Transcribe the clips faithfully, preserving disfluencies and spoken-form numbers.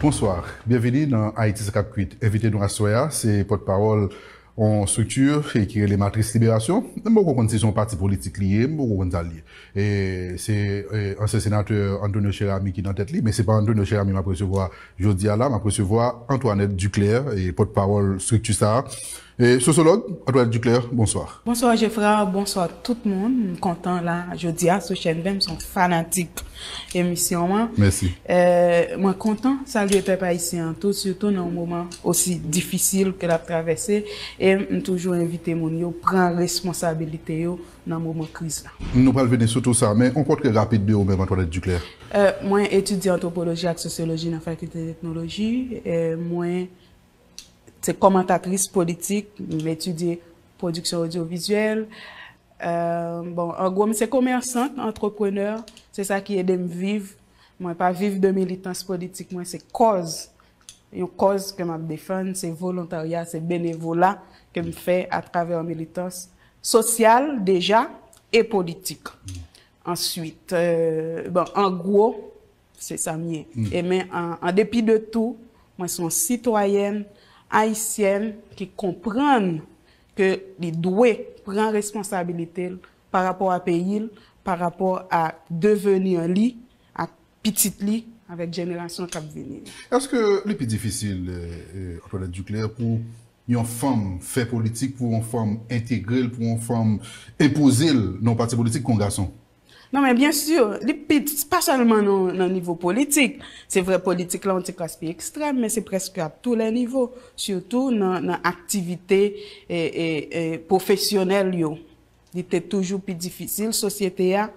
Bonswa, byenvini nan Ayiti san kat uit. Envite nou aswè a se pòtpawòl yon estrikti ki rele Matris Liberasyon. M poko konn si se yon pati politik li ye, m poko konn sa l ye. E se e, ansyen senatè Antonio Cheramy ki nan tèt li, men se pa Antonio Cheramy m ap resevwa jodi a la, m ap resevwa Antoinette Duclair, e pòtpawòl estrikti sa a. E sosyològ Antoinette Duclair, bonswa. Bonswa Geffrard, bonswa tout moun. M kontan la jodi a sou chèn Venn, m se yon fanatik emisyon an. Mèsi. E, mwen kontan salye pèp ayisyen an tou, sitou nan yon moman osi difisil ke l ap travèse. E m toujou envite moun yo pran responsabilite yo nan moman kriz la. Nou pral vini sou tou sa, men yon pòtre rapid de ou menm, Antoinette Duclair. E, mwen etidye antwopoloji ak sosyoloji nan fakilte etnoloji. E, mwen se kòmantatris politik, m etidye pwodiksyon odyovizyèl. E, bon, an gwo, m se komèsant, antreprenè, se sa ki ede m viv. Mwen pa viv de militans politik, mwen se kòz, yon kòz ke m ap defann, se volontarya, se benevola ke m fè atravè militans sosyal deja e politik. Answit, e, bon, an gwo, se sa m ye. E men, an, an depi de tou, mwen se yon sitwayèn ayisyèn ki konprann ke li dwe pran responsabilite l pa rapò a peyi l, pa rapò a devenir li ak pitit li, avèk jenerasyon k ap vini yo. Èske li pi difisil, e, e, Antoinette Duclair, pou yon fanm fè politik, pou yon fanm entegre l, pou yon fanm enpoze l nan yon pati politik kon gason? Non, men byen si, li pi, pa sèlman nan, nan nivo politik. Se vre, politik la yon ti kras pi ekstrèm, men se prèske a tou lè nivo, sitou nan, nan aktivite, e, e, e, pwofesyonèl yo. Li te toujou pi difisil, sosyete a,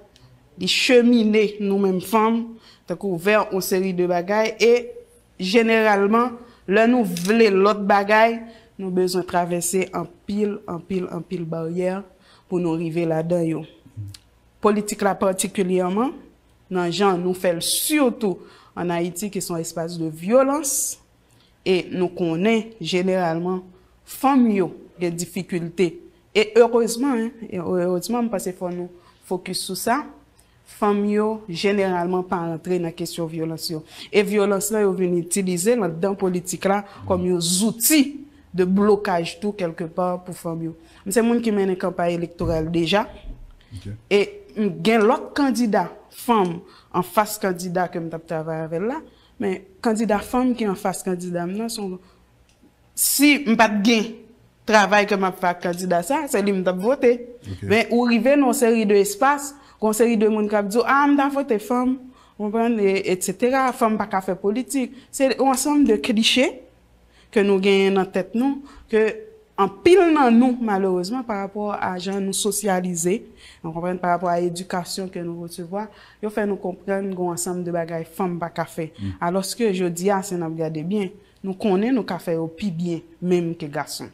li chemine nou menm fanm, tankou vè yon seri de bagay, e jeneralman, lè nou vle lòt bagay, nou bezwen travèse anpil, anpil, anpil baryè pou nou rive ladan yo. Politik la patikilyèman, nan jan nou fè l sitou ann Ayiti, ki se yon espas de vyolans, e nou konnen jeneralman fanm yo gen difikilte. E erezman, en, e erezman, m panse fò nou fokis sou sa, fanm yo jeneralman pa rantre nan kesyon vyolans yo. E vyolans lan yo vin itilize l anndan politik la kòm yon zouti de blokaj tou kèlkepa pou fanm yo. M se moun ki mennen kanpay elektoral deja. E m gen lòt kandida fanm anfas kandida ke m t ap travay avè l la, men kandida fanm ki anfas kandida m nan, se yon, si m pa t gen travay ke m ap fè ak kandida sa, se li m t ap vote. Men ou rive nan yon seri de espas, gen yon seri de moun k ap di w, a, m ta vote fanm, ou konprann, e, etsetera, fanm pa ka fè politik. Se yon ansanm de klise ke nou genyen nan tèt nou, ke anpil nan nou, malerezman, pa rapò a jan nou sosyalize, nou konprann, pa rapò a edikasyon ke nou resevwa, yo fè nou konprann gen yon ansanm de bagay fanm pa ka fè. Alòske, jodi a, si n ap gade byen, nou konnen nou ka fè yo pi byen, menm ke gason.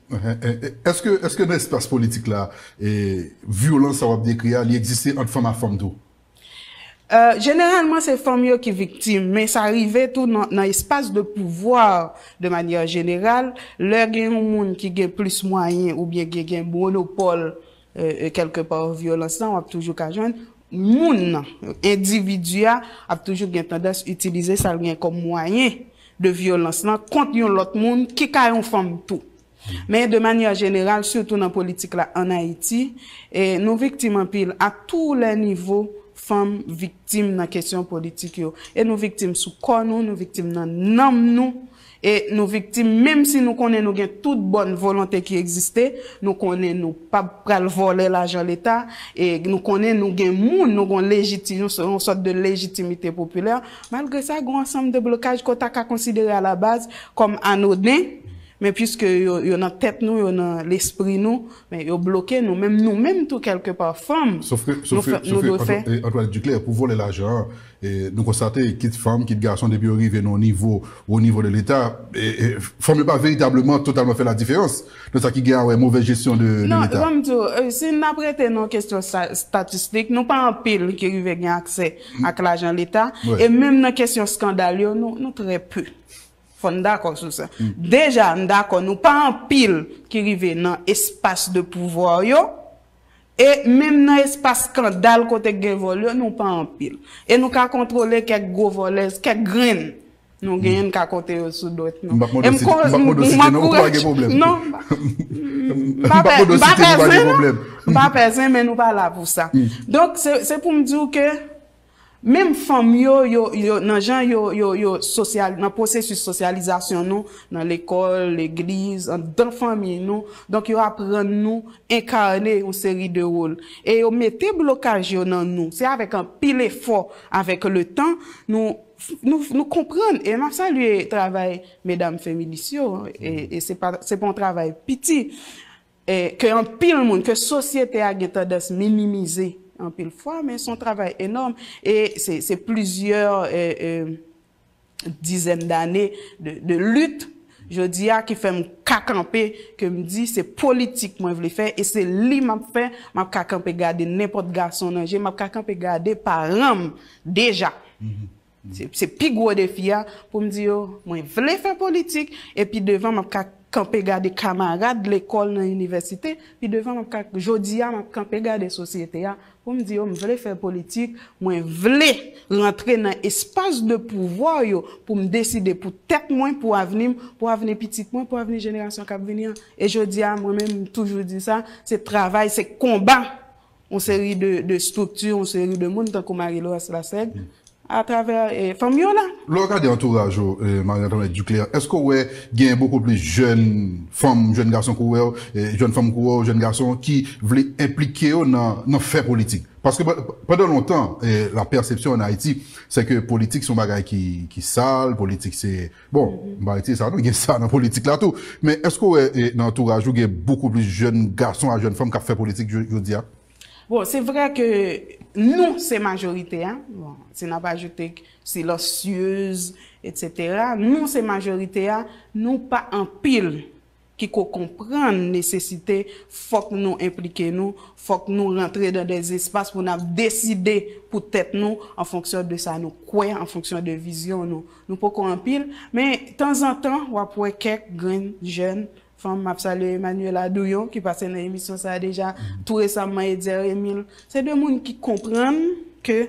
Èske, èske nan espas politik la, e, vyolans sa w ap dekri a, li egziste ant fanm ak fanm tou? E, jeneralman, se fanm yo ki viktim, men sa rive tou nan, nan espas de pouvwa, de manyè jeneral, lè gen yon moun ki gen plis mwayen oubyen gen, gen monopòl, e, e, kèlkepa, vyolans lan, w ap toujou ka jwenn moun nan, endividi a, ap toujou gen tandans itilize sa l gen kòm mwayen de vyolans lan kont yon lòt moun ki ka yon fanm tou. Men de manyè jeneral, sitou nan politik la ann Ayiti, e nou viktim anpil, a tou lè nivo, fanm viktim nan kesyon politik yo. E nou viktim sou kò nou, nou viktim nan nanm nou, e nou viktim, menm si nou konnen nou gen tout bòn volonte ki egziste, nou konnen nou p ap pral vòlè lajan Leta, e nou konnen nou gen moun, nou gen yon lejiti-, yon sò-, yon sòt de lejitimite popilè. Malgre sa, gen yon ansanm de blokaj ke w ta ka konsidere alabaz kòm anoden, men piske yo, yo nan tèt nou, yo nan lespri nou, men yo bloke nou, menm nou menm tou, kèlkepa, fanm, nou fè, nou dwe fè. Sof ke, sof ke, sof ke, Antoinette Duclair, pou vòlè lajan an, e, nou konstate, kit fanm, kit gason, depi yo rive nan yon nivo, o nivo de Leta, e, e, fanm yo pa veritableman totalman fè ladiferans nan sa ki gen a wè move jesyon de, de Leta. Non, ban m di w, e, si n ap rete nan kesyon sta-, estatistik, nou pa anpil ki rive gen aksè ak lajan Leta, e menm nan kesyon eskandal yo, nou, nou trè pe. Fò n dakò sou sa. Deja, m dakò, nou pa anpil ki rive nan espas de pouvwa yo, e menm nan espas eskandal kote k gen vòl yo, nou pa anpil. E nou ka kontwole kèk gwo vòlèz, kèk grenn. Nou genyen, n ka konte yo sou dwèt nou. M p ap mande w si, m p ap mande w si gen non, pou pa gen pwoblèm. Non, m pa pè zen, m pa pè zen, men nou pa la pou sa. Donk, se, se pou m di w ke menm fanm yo, yo, yo, nan jan yo, yo, yo sosyal, nan pwosesis sosyalizasyon nou, nan lekòl, legliz, anndan fanmi nou, donk yo aprann nou enkane yon seri de wòl. E yo mete blokaj yo nan nou. Se avèk anpil efò, avèk letan, nou, nou, nou konprann. E m ap salye travay medam feminis yo, e, e se pa, se pa yon travay piti. E, ke anpil moun, ke sosyete a gen tandans minimize anpil fwa, men se yon travay enòm. E se, se plizyè, e, e, dizèn dane de, de lit, jodi a, ki fè m ka kanpe, ke m di se politik mwen vle fè, e se li m ap fè, m ap ka kanpe gade nenpòt gason nan je, m ap ka kanpe gade paran m deja. Se, se pi gwo defi a, pou m di yo, mwen vle fè politik, epi devan m ap ka kanpe gade kamarad lekòl nan inivèsite, pi devan m ap ka, jodi a, m ap kanpe gade sosyete a, pou m di yo, m vle fè politik, mwen vle rantre nan espas de pouvwa yo, pou m deside pou tèt mwen, pou avni m, pou avni pitit mwen, pou avni jenerasyon k ap vini an. E jodi a, mwen menm, m toujou di sa, se travay, se konba yon seri de, de estrikti, yon seri de moun, tankou Marie Laurence Lasègue, atravè, e, fanm yo la. Lè w gade antouraj ou, e, Marie Antoinette Duclair, èske w wè gen bokou plis jèn fanm, jèn gason kou wè w, e, jèn fanm kou wè w, jèn gason ki vle enplike yo nan, nan fè politik? Paske pa-, pandan lontan, e, la pèsepsyon an Ayiti, se ke politik se yon bagay ki, ki sal, politik se, bon, m pa retire sa, non, gen sa nan politik la tou. Men èske w wè, e, nan antouraj ou gen bokou plis jèn gason a jèn fanm k ap fè politik jodi a? Bon, se vrè ke nou se majorite a. Bon, si n ap ajoute silansyez, etsetera, nou se majorite a, nou pa anpil ki ko konprann nesesite fòk nou enplike nou, fòk nou rantre dan de espas pou n ap deside pou tèt nou an fonksyon de sa nou kwè, an fonksyon de vizyon nou. Nou poko anpil, men tanzantan w ap wè kèk grenn jèn fanm, m ap salye Emmanuela Douyon ki pase nan emisyon sa a deja, tou resaman Edzer Emile. Se de moun ki konprann ke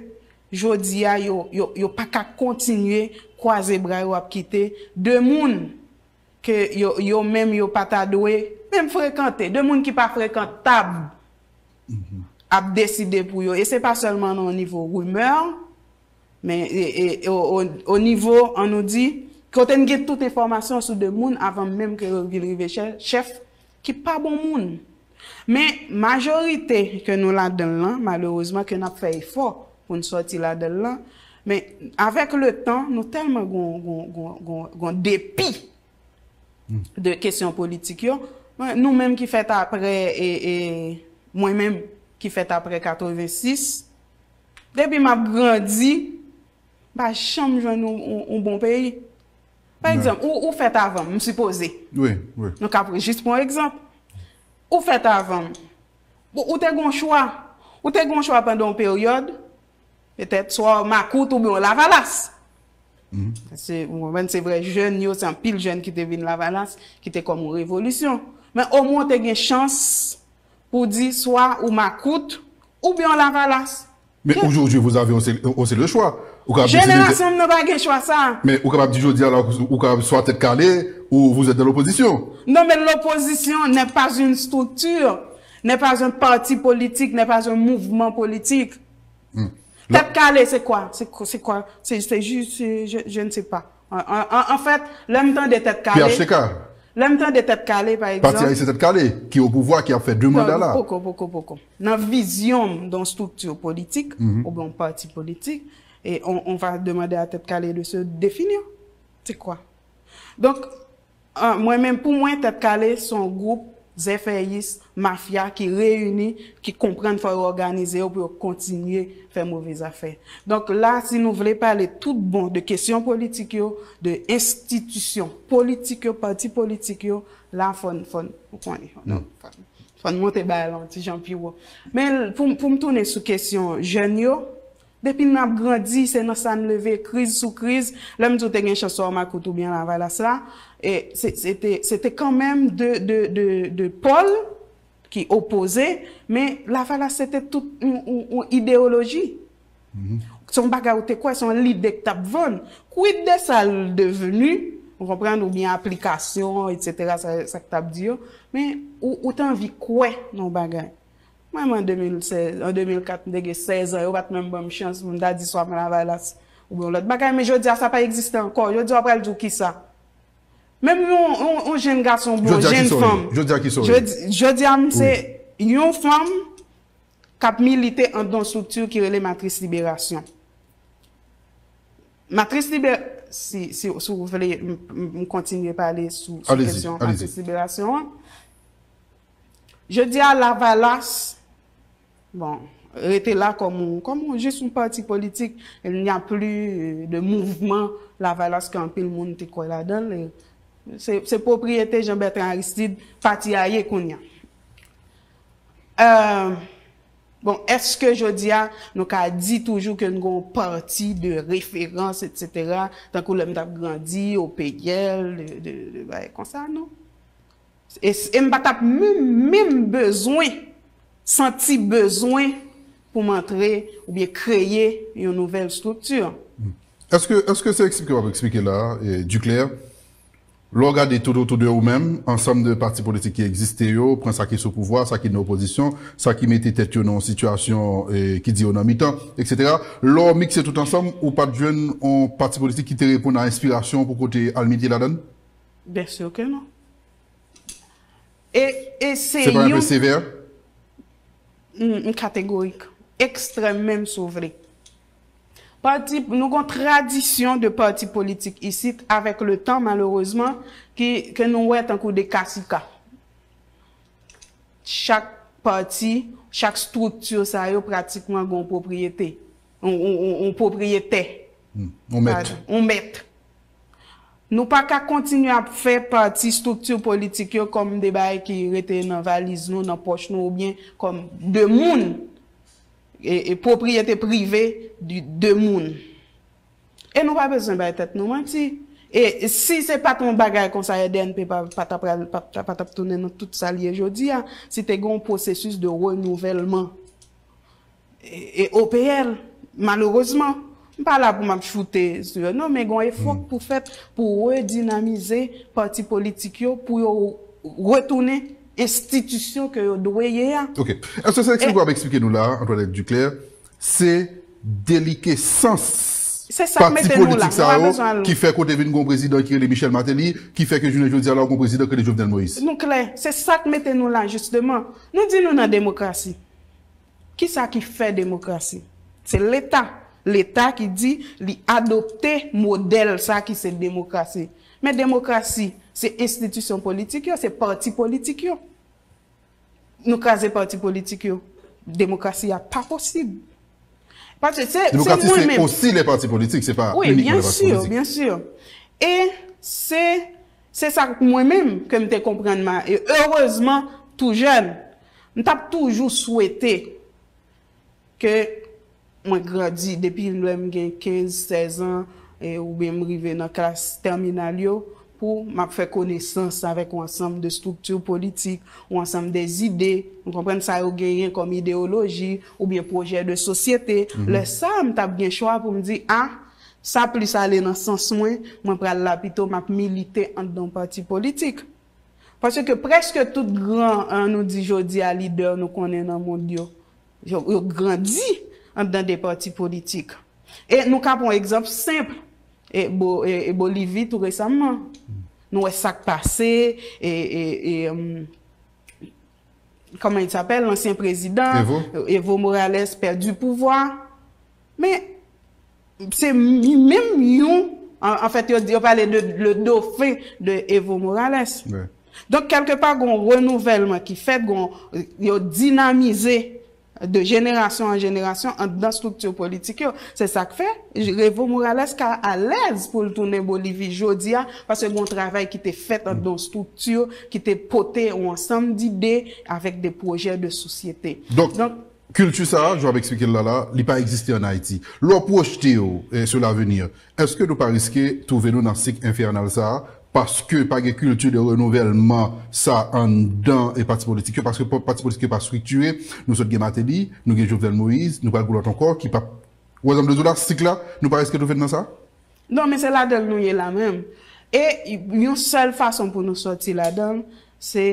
jodi a yo, yo, yo pa ka kontinye kwaze bra yo ap kite de moun ke yo, yo menm yo pa ta dwe menm frekante, de moun ki pa frekantab ap deside pou yo. E se pa sèlman nan nivo rimè, men e, e, o, o, o nivo, an nou di, kote n gen tout enfòmasyon sou de moun avan menm ke yo vin rive chè-, chèf, ki pa bon moun. Men majorite ke nou ladan l lan, malerezman ke n ap fè efò pou n sòti ladan l lan, men avèk letan, nou tèlman gon, gon, gon, gon, gon depi de kesyon politik yo. Mwen, nou menm ki fèt apre, e, e, mwen menm ki fèt apre katrevensis, depi m ap grandi, m pa janm jwenn yon, yon, yon bon peyi. Pa egzanp, ou, ou fèt avan m, m sipoze. Wi, wi. Nou ka pre-, jis pran egzanp. Ou fèt avan m. Bon, ou te gon chwa. Ou te gon chwa pandan yon peryòd, petèt, swa w makout oubyen w lavalas. Se, ou konprann, se vrè, jèn yo, se anpil jèn ki te vin lavalas, ki te kòm yon revolisyon. Men omwen w te gen chans pou di swa ou makout oubyen w lavalas. Mais aujourd'hui, vous avez aussi, aussi le choix. Ou kapab deside de... Jenerasyon m nan pa gen chwa sa. Men ou kapab di jodi a la, ou kapab swa tèt kale, ou vous êtes dans l'opposition. Non, mais l'opposition n'est pas une structure, n'est pas un parti politique, n'est pas un mouvement politique. Tèt kale, c'est quoi? C'est quoi? C'est quoi? C'est, c'est juste, c'est, je, je ne sais pas. An, an, an, an fèt, lè m tande tèt kale, P H T K. Lè m tande tèt kale, pa egzanp. Pati Ayisyen Tèt Kale, ki o pouvwa, ki ap fè de manda la. Non, poko, poko, poko. Nan vizyon m, dan yon estrikti politik, oubyen yon pati politik, et on, on va demander à Tèt Kale de se définir. C'est quoi? Donk, an, mwen menm, pou mwen, Tèt Kale, se yon gwoup zèfèyis, mafya ki reyini, ki konprann fò yo òganize yo pou yo kontinye fè move zafè. Donk la, si nou vle pale tout bon de kesyon politik yo, de enstitisyon politik yo, pati politik yo, la fò n, fò n, ou konnen, fò n, fò n monte bagay la yon ti jan pi wo. Men pou, pou m tounen sou kesyon jèn yo, depi n ap grandi, se nan sa n leve, kriz sou kriz. Lè m di w te gen chans swa w makout oubyen lavalas la, e se, se te, se te kanmenm de, de, de, de pòl ki opoze, men lavalas se te tout yon, yon, yon ideyoloji. Se yon bagay ou te kwè, se yon lide k t ap vann. Quid de sa l devenu, ou konprann, oubyen aplikasyon, etsetera, sa, sa k t ap di yo, men ou, ou te anvi kwè nan yon bagay. Mwen, mwen, an de mil sèz, an de mil kat, m te gen sèz an, yo pa t menm ban m chans pou m ta di swa m Lavalas oubyen yon lòt bagay, men jodi a, sa pa egziste ankò. Jodi a, w pral di w kisa? Menm yon, yon, yon jenn gason oubyen yon jenn fanm. Jodi a, kisa w ye? Jodi, jodi a, m se yon fanm k ap milite anndan yon estrikti ki rele Matris Liberasyon. Matris Libe-, si, si, si w vle, m, m, m kontinye pale sou, sou kesyon Matris Liberasyon an. Jodi a, Lavalas, bon, rete la kòm yon, kòm yon, jis yon pati politik. Il n'y a plus de mouvement Lavalas ke anpil moun te kwè ladan l. Se, se pwopriyete Jean Bertrand Aristide pati a ye kounye a. Euh, bon, èske jodi a, nou ka di toujou ke n gen yon pati de referans, etsetera, tankou lè m t ap grandi, O P L, de, de, de bagay konsa, non. E, e m pa t ap menm, menm bezwen, santi bezwen pou m antre oubyen kreye yon nouvèl estrikti. Èske, èske se eksplike w ap eksplike la, eh, Duclair? Lè w gade tout otou de ou menm, ansanm de pati politik ki egziste yo, pran sa ki sou pouvwa, sa ki nan opozisyon, sa ki mete tèt yo nan yon sitiyasyon, eh, ki di yo nan mitan, etsetera. Lè w mikse tout ansanm, ou pa t jwenn yon pati politik ki te reponn a enspirasyon w pou kote al milite ladan l? Byen si ke non. E, e se yon. Se pa yon pe sevè? M, m kategorik. Ekstrèm menm, si w vle. Pati, nou gon tradisyon de pati politik isit, avèk le tan, malerezman, ki, ke nou wè tankou de kasika. Chak pati, chak estrikti sa yo pratikman gon pwopriyete. On, on, on, on pwopriyetè. Hmm, on mèt. Padon, on mèt. Nou pa ka kontinye ap fè pati estrikti politik yo kòm de bagay ki rete nan valiz nou, nan pòch nou, oubyen kòm de moun, e, e pwopriyete prive di de moun. E nou pa bezwen bay tèt nou manti. E si se pa t yon bagay konsa, R D N P pa, pa t ap pral, pa, pa t ap tounen nan tout sa l ye jodi a, si te gen yon pwosesis de renouvèlman e, e O P L, malerezman, m pa la pou m ap choute sou yo. Non, men gen yon efò k pou fèt pou redinamize pati politik yo, pou yo retounen enstitisyon ke yo dwe ye a. Ok. Èske se eksplike w ap eksplike nou la, Antoinette Duclair, se delikesans pati politik sa yo ki fè kote vin gen yon prezidan ki rele Michel Martelly, ki fè ke jounen jodi a la w gen yon prezidan ki rele Jovenel Moïse? Nou klè, se sa k mete nou la, jisteman. Nou di nou nan demokrasi. Kisa ki fè demokrasi? Se Leta. Leta ki di li adopte modèl sa ki se demokrasi. Men demokrasi, se enstitisyon politik yo, se pati politik yo. Nou kraze pati politik yo. Demokrasi a pa posib. Paske se, se mwen menm. Demokrasi se osi lè pati politik, se pa inikman lè pati politik. Wi, byen si, byen si. E se, se sa mwen menm ke m te konprann ma, e erezman, tou jèn, m t ap toujou swete ke mwen grandi depi lè m gen kenz, sèz an, e, oubyen m rive nan klas tèminal yo, pou m ap fè konesans avèk yon ansanm de estrikti politik, yon ansanm de zide, ou konprann, sa yo genyen kòm ideyoloji oubyen pwojè de sosyete. Lè sa a, m t ap gen chwa pou m di, a, sa plis ale nan sans mwen, mwen pral la pito m ap milite anndan yon pati politik. Paske prèske tout gran, an nou di jodi a, lidè nou konnen nan mond yo, yo, yo grandi anndan de pati politik. E nou ka pran yon egzanp senp, e, Bo-, e, e Bolivi tou resaman. Nou wè sa k pase, e, e, e, em, comment il s'appelle, l'ancien président, Evo. Evo Morales pèdi pouvwa. Men, se menm yon, an, an fèt, yo, yo pale de le dauphin de Evo Morales. Wi. Donk, kèlkepa, gon renouvèlman ki fèt, gon, yo dinamize de jenerasyon an jenerasyon anndan estrikti politik yo. Se sa k fè Evo Morales ka alèz pou l tounen Bolivi jodi a, paske gon travay ki te fèt anndan yon estrikti ki te pote yon ansanm dide avèk de pwojè de sosyete. Donk, donk, kilti sa a, jan w ap eksplike l la la, li pa egziste ann Ayiti. Lè w pwojte w, eh, sur l'avenir, èske nou pa riske twouve nou nan sik enfènal sa a, paske pa gen kilti de renouvèlman sa anndan, eh, pati politik yo, paske pa-, pati politik yo pa estriktire, nou sot gen Martelly, nou gen Jovenel Moïse, nou pral gen lòt ankò ki p ap Ou wè sa m vle di w la, sik la, nou pa riske twouve n nan sa? Non, men se ladan l nou ye la menm. E yon sèl fason pou nou sòti ladan l, se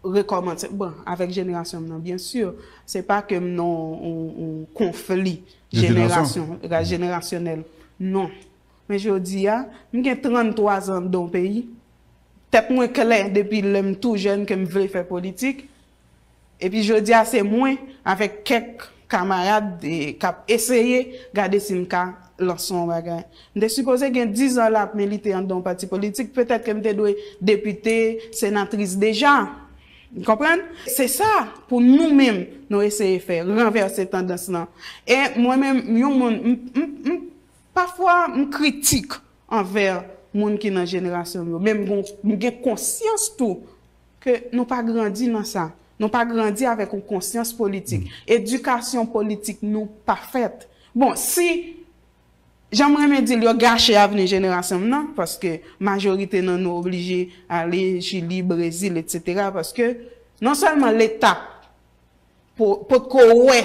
rekòmanse. Bon, avèk jenerasyon m nan, byen si. Se pa ke m nan yon, yon konfli jenerasyon, jenerasyonèl. Non. Men jodi a, m gen tranntwa zan anndan yon peyi. Tèt mwen klè depi lè m tou jèn ke m vle fè politik. Epi jodi a, se mwen avèk kèk kamarad k ap eseye gade si m ka lanse yon bagay. M te sipoze gen diz an la ap milite anndan yon pati politik, petèt ke m te dwe depite, senatris deja. Ou konprann? Se sa pou nou menm nou eseye fè, ranvèse tandans lan. E mwen menm, yon moun, m, m, m, pafwa m kritik anvè moun ki nan jenerasyon m yo, men m gon, m gen konsyans tou ke nou pa grandi nan sa. Nou pa grandi avèk yon konsyans politik. Edikasyon politik nou pa fèt. Bon, si, jan m renmen di l, yo gache avni jenerasyon m nan, paske majorite nan nou oblije ale Chili, Brezil, etsetera, paske non sèlman Leta po-, potko wè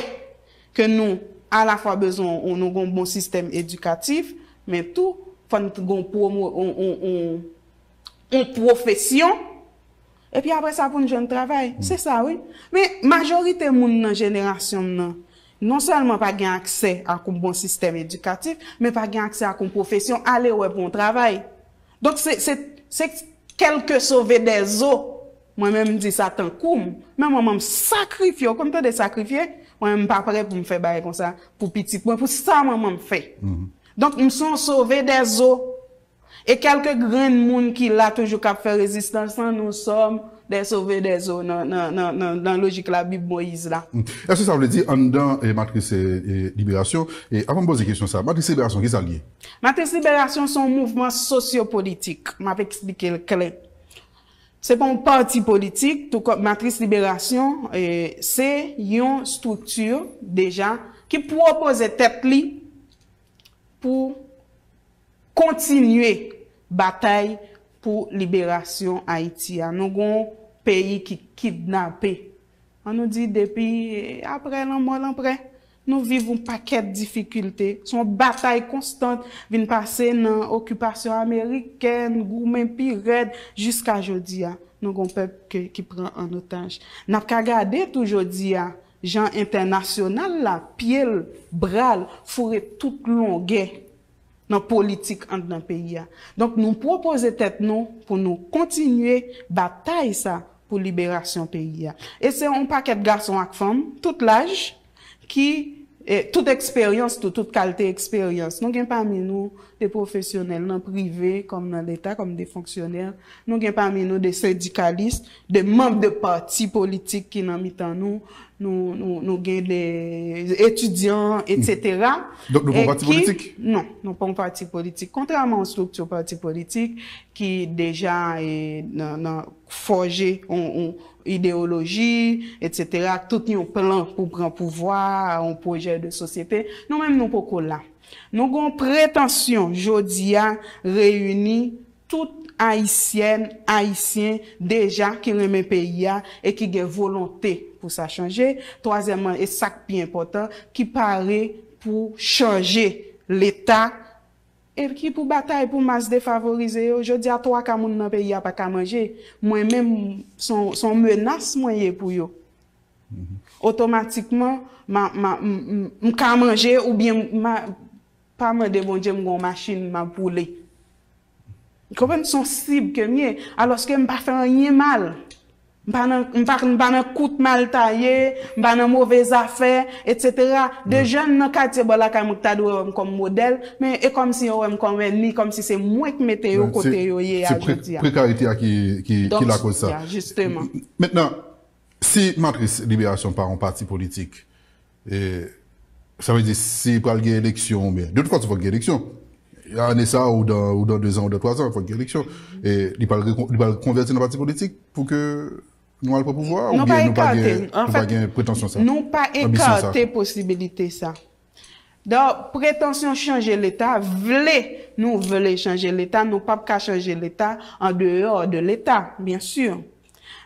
ke nou alafwa bezwen yon, nou gon bon sistèm edikatif, men tou fò n gon pwomo-, yon, yon, yon, yon pwofesyon, epi apre sa pou n jwenn travay. Se sa, wi. Men majorite moun nan jenerasyon m nan, non sèlman pa gen aksè ak yon bon sistèm edikatif, men pa gen aksè ak yon pwofesyon, ale wè pou yon travay. Donk, se, se, se kèlke sove dèzo. Mwen menm, m di sa tankou m. Men manman m sakrifye, ou konn tande sakrifye? Mwen menm, m pa prè pou m fè bagay konsa pou pitit mwen, pou sa manman m fè. Donk, m se yon sove dèzo. E kèlke grenn moun ki la toujou k ap fè rezistans lan, nous sommes des sauveurs des eaux nan, nan, nan, nan, nan lojik Labib Moyiz la. Èske sa vle di anndan e matris e, e liberasyon, e avan m poze kesyon sa, matris liberasyon, ki sa l ye? Matris liberasyon se yon mouvman sosyopolitik. M ap eksplike l klè. Se pa yon pati politik, tou kòm Matris Liberasyon, e, se yon estrikti deja ki pwopoze tèt li pou kontinye batay pou liberasyon Ayiti a. Nou gon peyi ki kidnape. An nou di depi apre lanmò Lanprè, nou viv yon pakèt difikilte. Se yon batay konstan, vin pase nan okipasyon amerikèn, goumen pi rèd, jiska jodi a. Nou gon pèp ke, ki pran an otaj. N ap ka gade tou jodi a, jan entènasyonal la, pye l, bra l, foure tout longè nan politik anndan peyi a. Donk, nou pwopoze tèt nou pou nou kontinye batay sa pou liberasyon peyi a. E se yon pakèt gason ak fanm, tout laj, ki, e, tout eksperyans, tou, tout kalte eksperyans. Nou gen pami nou de pwofesyonèl nan prive, kòm nan Leta, kòm de fonksyonè. Nou gen pami nou de sendikalis, de manm de pati politik ki nan mitan nou. Nou, nou, nou gen de etidyan, etsetera. Donk, nou pa yon pati politik? Non, nou pa yon pati politik. Kontrèman a yon estrikti pati politik ki deja, e, nan, nan fòje yon, yon ideyoloji, etsetera, ak tout yon plan pou pran pouvwa, yon pwojè de sosyete. Nou menm, nou poko la. Nou gon pretansyon, jodi a, reyini tout Ayisyèn, Ayisyen deja ki renmen peyi a e ki gen volonte pou sa chanje. Twazyèmman, e sa k pi enpòtan, ki pare pou chanje Leta e ki pou batay pou mas defavorize yo. Jodi a, twa ka moun nan peyi a pa ka manje. Mwen menm, se yon, se yon menas mwen ye pou yo. Otomatikman, m a, m a, m, m, m ka manje oubyen m a, pa mande Bondye m gon machin m ap woule. Ou konprann? Se yon sib ke m ye. Alòske m pa fè anyen mal. M pa nan, m pa, m pa nan kout mal taye, m pa nan move zafè, etsetera. De jèn nan katye bò lakay mwen ki ta dwe wè m kòm modèl, men e kòmsi yo wè m kòm ènmi, kòmsi se mwen ki mete yo kote yo ye a jodi a. Se prekarite a ki, ki, ki lakoz sa. Donk, ya, jisteman. Mentnan, si Matris Liberasyon pa yon pati politik, e, sa vle di si pral gen eleksyon oubyen, de tout fason fòk gen eleksyon. Ane sa a, ou dan, ou dan de zan, ou dan twa zan, fòk gen eleksyon. E li pral, li pral konvèti nan pati politik pou ke nou al pran pouvwa a, oubyen nou pa gen, nou pa gen pretansyon sa, anbisyon sa? Nou pa ekate posibilite sa. Donk, pretansyon chanje Leta, vle nou vle chanje Leta, nou p ap ka chanje Leta an deyò de Leta, byen si.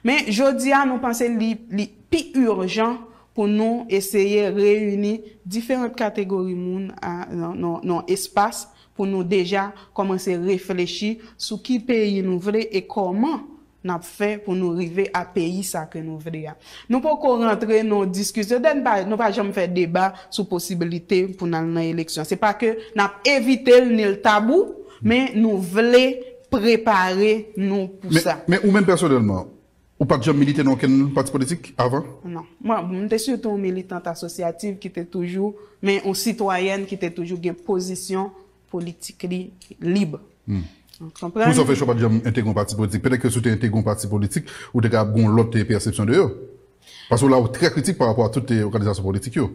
Men, jodi a, nou panse li, li pi ijan pou nou eseye reyini diferan kategori moun a, nan, nan, nan espas pou nou deja kòmanse reflechi sou ki peyi nou vle e kòman n ap fè pou nou rive a peyi sa ke nou vle a. Nou poko rantre nan diskisyon, dè nou pa, nou pa janm fè deba sou posibilite pou n al nan eleksyon. Se pa ke n ap evite l ni l tabou, men nou vle prepare nou pou Men, sa. men ou menm pèsonèlman, ou pa t janm milite nan okenn pati politik avan? Non. Mwen, m te sitou yon militant asosyativ ki te toujou, men yon sitwayèn ki te toujou gen pozisyon politik li lib. Ou konprann? Poukisa w fè chwa pa t janm entegre yon pati politik? Petèt ke si w te entegre yon pati politik, ou te ka ap gen yon lòt eh, pèsepsyon de yo. Paske w la ou trè kritik pa rapò a tout eh, òganizasyon politik yo.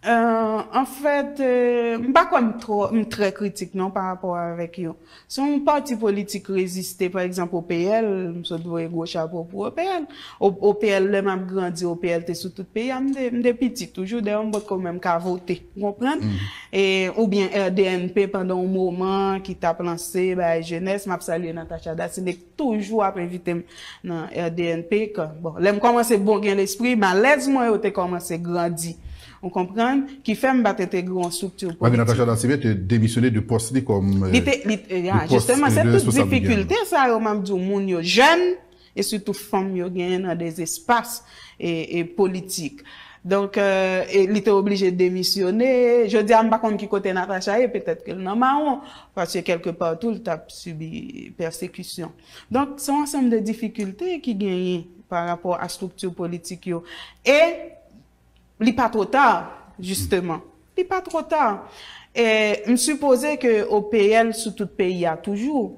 Euh, anfèt, euh, m pa kwè m twò, m trè kritik non pa rapò avèk yo. Si yon pati politik reziste, pa egzanp, O P L, m sot voye gwo chapo pou O P L. O- O P L, lè m ap grandi, O P L te sou tout peyi a, m te, m te piti toujou, dayè m potko menm ka vote, ou konprann? E, oubyen R D N P pandan yon moman ki t ap lanse bay jenès, m ap salye Natacha Daciné, toujou ap envite m nan R D N P. Kan, bon, lè m kòmanse bon gen lespri, malèz mwen yo te kòmanse grandi. Ou konprann? Ki fè m pa t entegre yon estrikti Malgre Natacha politik. Daciné te demisyone de pòs li kòm eh, Li te, li, ya, de pòs, jisteman, eh, se de tout responsab li genyen. Difikilte sa yo m ap di w, moun yo jèn, e sitou fanm yo genyen nan dezespas e, e politik. Donk, euh, e li te oblije demisyone. Jodi a, m pa konn ki kote Natacha ye, petèt ke l nan mawon, paske kèlke pa tou, l t ap sibi pèsekisyon. Donk, se yon ansanm de difikilte ki genyen pa rapò a estrikti politik yo. E li pa twò ta, jisteman. Li pa twò ta. E m sipoze ke O P L sou tout peyi a toujou.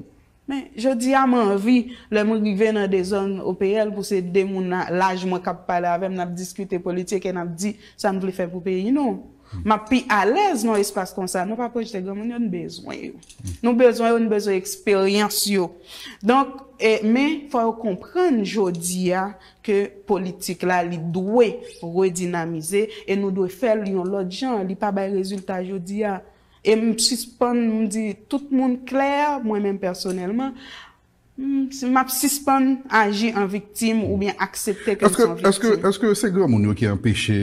Men, jodi a, m anvi, lè m rive nan de zòn O P L, pou se de moun la- laj mwen k ap pale avè m, n ap diskite politik e n ap di sa n vle fè pou peyi nou. M ap pi alèz nan espas konsa. Nou pa rejte granmoun yo, n bezwen yo. Nou bezwen yo, n bezwen eksperyans yo. Donk, e, men, fò yo konprann jodi a ke politik la, li dwe redinamize e nou dwe fè l yon lòt jan. Li pa bay rezilta jodi a. E m sispann, m di tout moun klè, mwen menm pèsonèlman, m, m ap sispann aji an viktim oubyen aksepte ke m Èske, se yon èske, viktim. èske se granmoun yo ki anpeche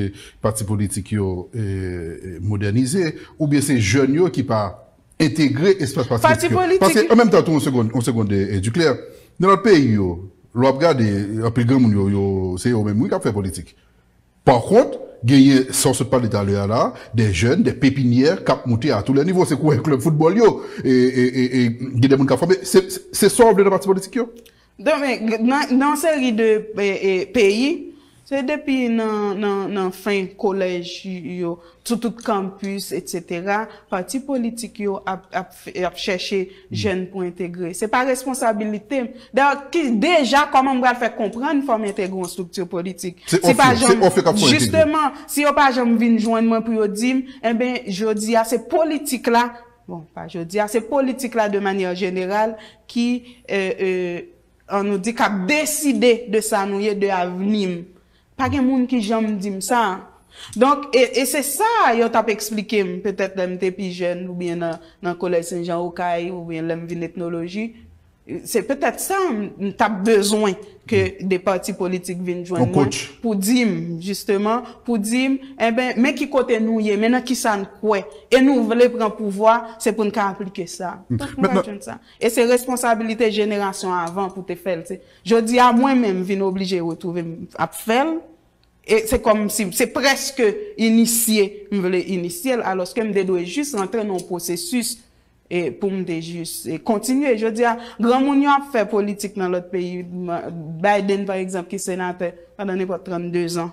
pati politik yo eh, eh, modènize, oubyen se jèn yo ki pa entegre espas pati Pati politik yo? politik Paske yo- an menm tan tou, yon segonn, yon segonn de eh, Duclair, nan lòt peyi yo, lè w ap gade, anpil granmoun yo, yo se yo menm wi k ap fè politik. Pa kont, genyen sa w sot pale talè a la, de jèn, de pepinyè k ap moute a tou lè nivo. Se kouwè klèb foutbòl yo, e, e, e, e, gen de moun k ap fòme. Se, se, se sa w vle nan pati politik yo? Donk, men, nan, nan seri de e, e, peyi, se depi nan, nan, nan fen kolèj yo, sou tout kanpis, etsetera, pati politik yo ap, ap, ap chèche jèn pou entegre. Se pa responsabilite m. Dayè, ki deja, kòman m pral fè konprann fò m entegre yon estrikti politik? Se Si pa ofè, se janm, ofè k ap fè entegre. Jisteman, si yo pa janm vin jwenn mwen pou yo di m, enben, jodi a, se politik la. Bon, pa jodi a, se politik la de manyè jeneral ki, euh, euh, an nou di, k ap deside de sa nou ye, de avni m. Pa gen moun ki janm di m sa. Donk, e, e se sa yo t ap eksplike m, petèt lè m te pi jèn, oubyen nan, nan Kolèj Sen Jan Okay, oubyen lè m vin etnoloji. Se petèt sa m, m t ap bezwen ke de pati politik vin jwenn Yon mwen coach. Pou di m, jisteman, pou di m, enben, men ki kote nou ye, men nan ki sa n kwè. E nou vle pran pouvwa, se pou n ka aplike sa. Donk, nou pa Mentnan- jwenn sa. E se responsabilite jenerasyon avan pou te fè l. Se, jodi a, mwen menm vin oblije retwouve m ap fè l. E se kòm si, se prèske inisye, m vle inisye l, alòske m te dwe jis rantre nan yon pwosesis e pou m te jis e kontinye. Jodi a, granmoun yo ap fè politik nan lòt peyi. Ma- Biden, pa egzanp, ki senatè pandan nenpòt trannde zan.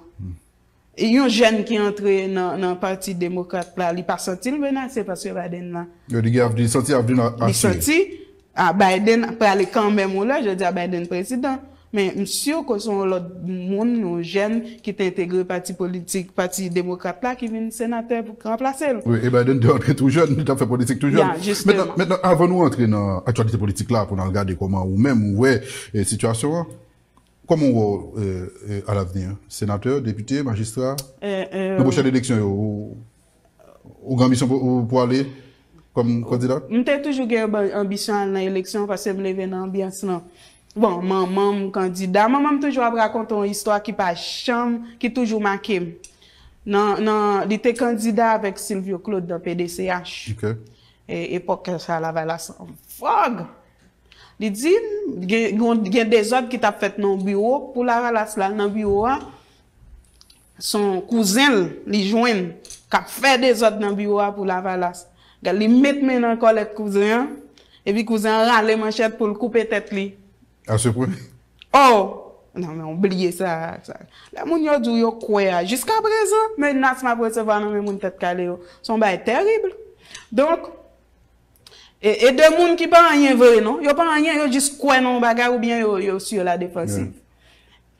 E yon jèn ki antre nan, nan Pati Demokrat la, li pa santi l menase paske Biden la. Yo di gen avni, santi avni a Li santi a Biden prale kanmenm yon lè, jodi a Biden prezidan. Men m si ke se yon lòt moun, yon jèn ki te entegre pati politik, Pati Demokrat la, ki vin senatè pou ranplase l. Wi, e Biden te antre tou jèn, li t ap fè politik tou jèn. Ya, jisteman. Mentnan, mentnan, avan nou antre nan aktyalite politik la, pou n al gade kòman ou menm ou wè eh, sitiyasyon an, kòman ou wè eh, eh, alavni, senatè, depite, majistra, Eh, eh, nan pwochèn eleksyon yo, ou, ou gen anbisyon pou, ou pou ale kòm kandida? M te toujou gen anbi- anbisyon al nan eleksyon paske m leve nan anbyans lan. Bon, manman m kandida. Manman m toujou ap rakonte yon istwa ki pa janm, ki toujou make m. Nan, nan, li te kandida avèk Sylvio Claude nan P D C H. Ok. E, epòk sa Lavalas an vòg. Li di, gen, gen, gen dezòd ki t ap fèt nan biwo pou Lavalas la, nan biwo a. Se yon kouzen l, li jwenn, k ap fè dezòd nan biwo a pou Lavalas. Gad, li met men nan kòlèt kouzen an, epi kouzen an rale manchèt pou l koupe tèt li. A se pwen? Oh! Non, men ou bliye sa, sa. Lè moun yo di w yo kwè a, jiska prezan, menas m ap resevwa nan men moun tèt kale yo. Se yon bagay tèrib. Donk, e, e de moun ki pa anyen vre, non. Yo pa anyen, yo jis kwè nan yon bagay oubyen yo, yo sur la défensive.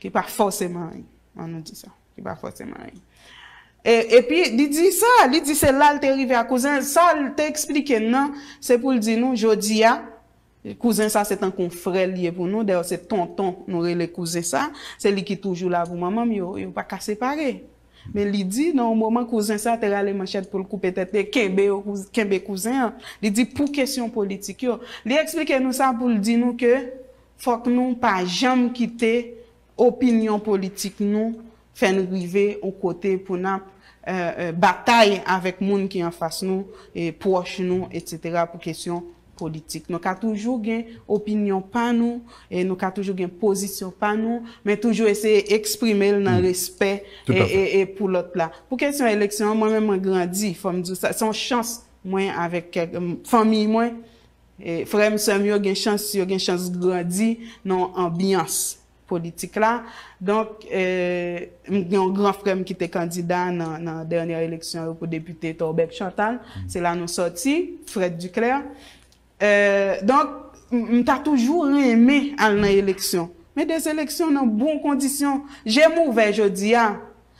Ki pa fòseman anyen, ann nou di sa. Ki pa fòseman anyen. E, epi, li di sa, li di se la l te rive a kouzen. Sa l te eksplike n nan, se pou l di nou, jodi a, kouzen sa se tankou yon frè l ye pou nou. Dayè, se tonton nou rele kouzen sa. Se li ki toujou la pou manman m, yo, yo pa ka separe. Men li di, nan yon moman, kouzen sa te rale manchèt pou l koupe tèt li, kenbe yo, kouz- kenbe kouzen an. Li di, pou kesyon politik yo. Li eksplike nou sa pou l di nou ke fòk nou pa janm kite opinyon politik nou fè n rive yon kote pou n ap, e, e, batay avèk moun ki anfas nou, e, pwòch nou, etsetera, pou kesyon politik. Nou ka toujou gen opinyon pa nou, e nou ka toujou gen pozisyon pa nou, men toujou eseye eksprime l nan respè Tout e, à fait. e, e pou lòt la. Pou kesyon eleksyon an, mwen menm mwen grandi, fò m di w sa, se yon chans mwen avèk kèk, m, fanmi mwen, e, frè m, sè m yo gen chans, yo gen chans grandi nan yon anbyans politik la. Donk, e, m gen yon gran frè m ki te kandida nan, nan dènyè eleksyon yo pou depite Torbeck Chantal. Se la nou sòti, Fred Duclair. E, donk, m, m ta toujou renmen al nan eleksyon. Men de eleksyon nan bon kondisyon. Je m ouvè jodi a.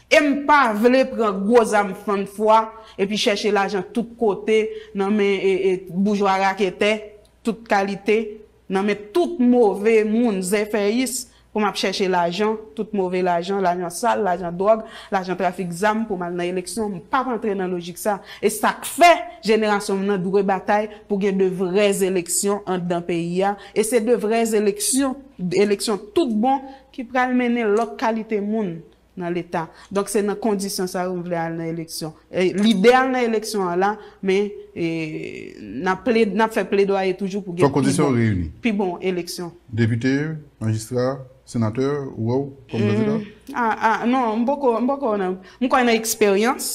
E m pa vle pran gwo zam fann fwa epi chèche lajan tout kote, nan men, e, e, boujwa raketè, tout kalite, nan men tout move moun, zèfèyis, pou m ap chèche lajan, tout move lajan, lajan sal, lajan dwòg, lajan trafik zam pou m al nan eleksyon. M p ap antre nan lojik sa. E sa k fè jenerasyon m nan dwe batay pou gen de vrè eleksyon anndan peyi a. E se de vrè eleksyon, eleksyon tout bon ki pral mennen lòt kalite moun nan Leta. Donk, se nan kondisyon sa yo m vle al nan eleksyon. E, lide al nan eleksyon an la, men, e, n ap pled-, n ap fè pledwaye toujou pou gen Fòk kondisyon yo reyini. Pi bon eleksyon. Depite, majistra, senatè, ou wè w kòm kandida? Ah, ah, non, m poko, m poko nan. M kwè nan eksperyans.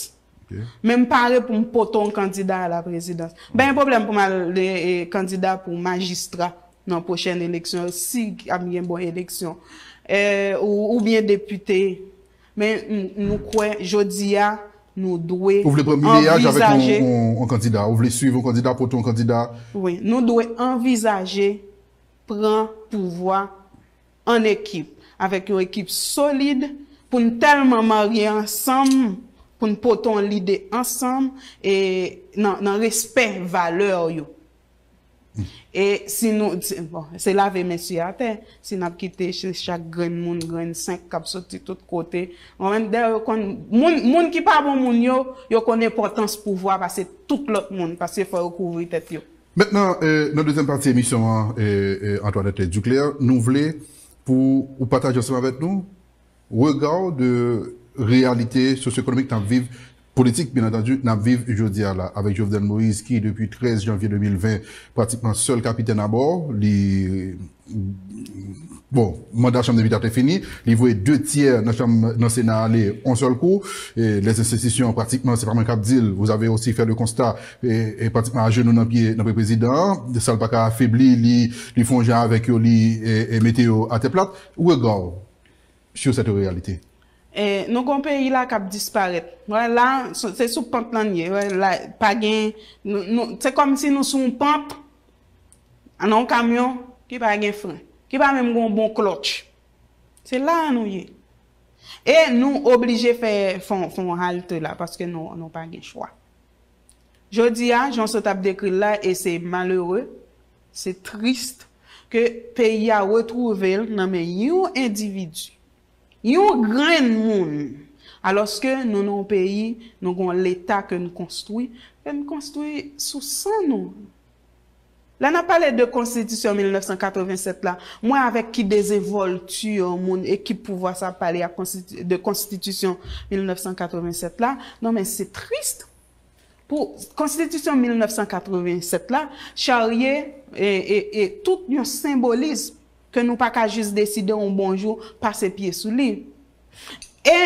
Ok. Men m pare pou m pote yon kandida a la prezidans. M pa gen pwoblèm pou m al, e, e, kandida pou majistra nan pwochèn eleksyon, si ap gen bon eleksyon. E, ou, oubyen depite. Men m, nou kwè, jodi a, nou dwe Ou vle pran mileyaj avèk yon, anvizaje yon, yon kandida? Ou vle swiv yon kandida, pote yon kandida? Wi, nou dwe anvizaje pran pouvwa an ekip, avèk yon ekip solid, pou n tèlman marye ansanm, pou n pote yon lide ansanm, e nan, nan respè valè yo. E si nou, si, bon, se lave men sou atè, si n ap kite ch-, chak grenn moun, grenn senk k ap soti tout kote. Mwen menm, dayè, yo konn, moun, moun ki pa bon moun yo, yo konn enpòtans pouvwa pase tout lòt moun, paske fò yo kouvri tèt yo. Mentnan, e, nan dezyèm pati emisyon an, e, e, Antoinette Duclair, nou vle pou ou pataje ansanm avèk nou rega w de reyalite sosyo-ekonomik n ap viv, politik, byen antandi, n ap viv jodi a la, avèk Jovenel Moïse ki, depi trèz janvye de mil ven, pratikman sèl kapitèn abò, li, bon, manda chanm depite a te fini, li voye de tyè nan chanm, nan Sena ale yon sèl kou, e lèzenstitisyon, pratikman, se pa mwen k ap di l, vous avez aussi fait le constat, e, e pratikman ajenou nan pye, nan pye prezidan an, sa l pa ka afebli, li, li fè yon jan avèk yo, li, e, e mete yo atè plat. Rega w sur cette réalité? E nou gon peyi la k ap disparèt. Wè, la, se se sou pant lan n ye. Wè, la, pa gen, nou, nou, se kòmsi nou sou yon pant, nan yon kamyon ki pa gen fren, ki pa menm gon bon klòtch. Se la a nou ye. E nou oblije fè, fè, fè yon halte la, paske nou, nou pa gen chwa. Jodi a, jan w sot ap dekri l la, e se malere, se tris, ke peyi a retwouve l nan men yon endividi, yon grenn moun, alòske nou nan yon peyi, nou gen yon Leta ke n konstwi, ke n konstwi sou san nou. Lè n ap pale de konstitisyon mil nèf san katreven sèt la, mwen avèk ki dezenvòlti moun ekip pouvwa sa ap pale ak konstiti- de konstitisyon mil nèf san katreven sèt la, non men se tris pou konstitisyon mil nèf san katreven sèt la charye e, e, e tout yon senbolis ke nou pa ka jis deside yon bon jou pase pye sou li. E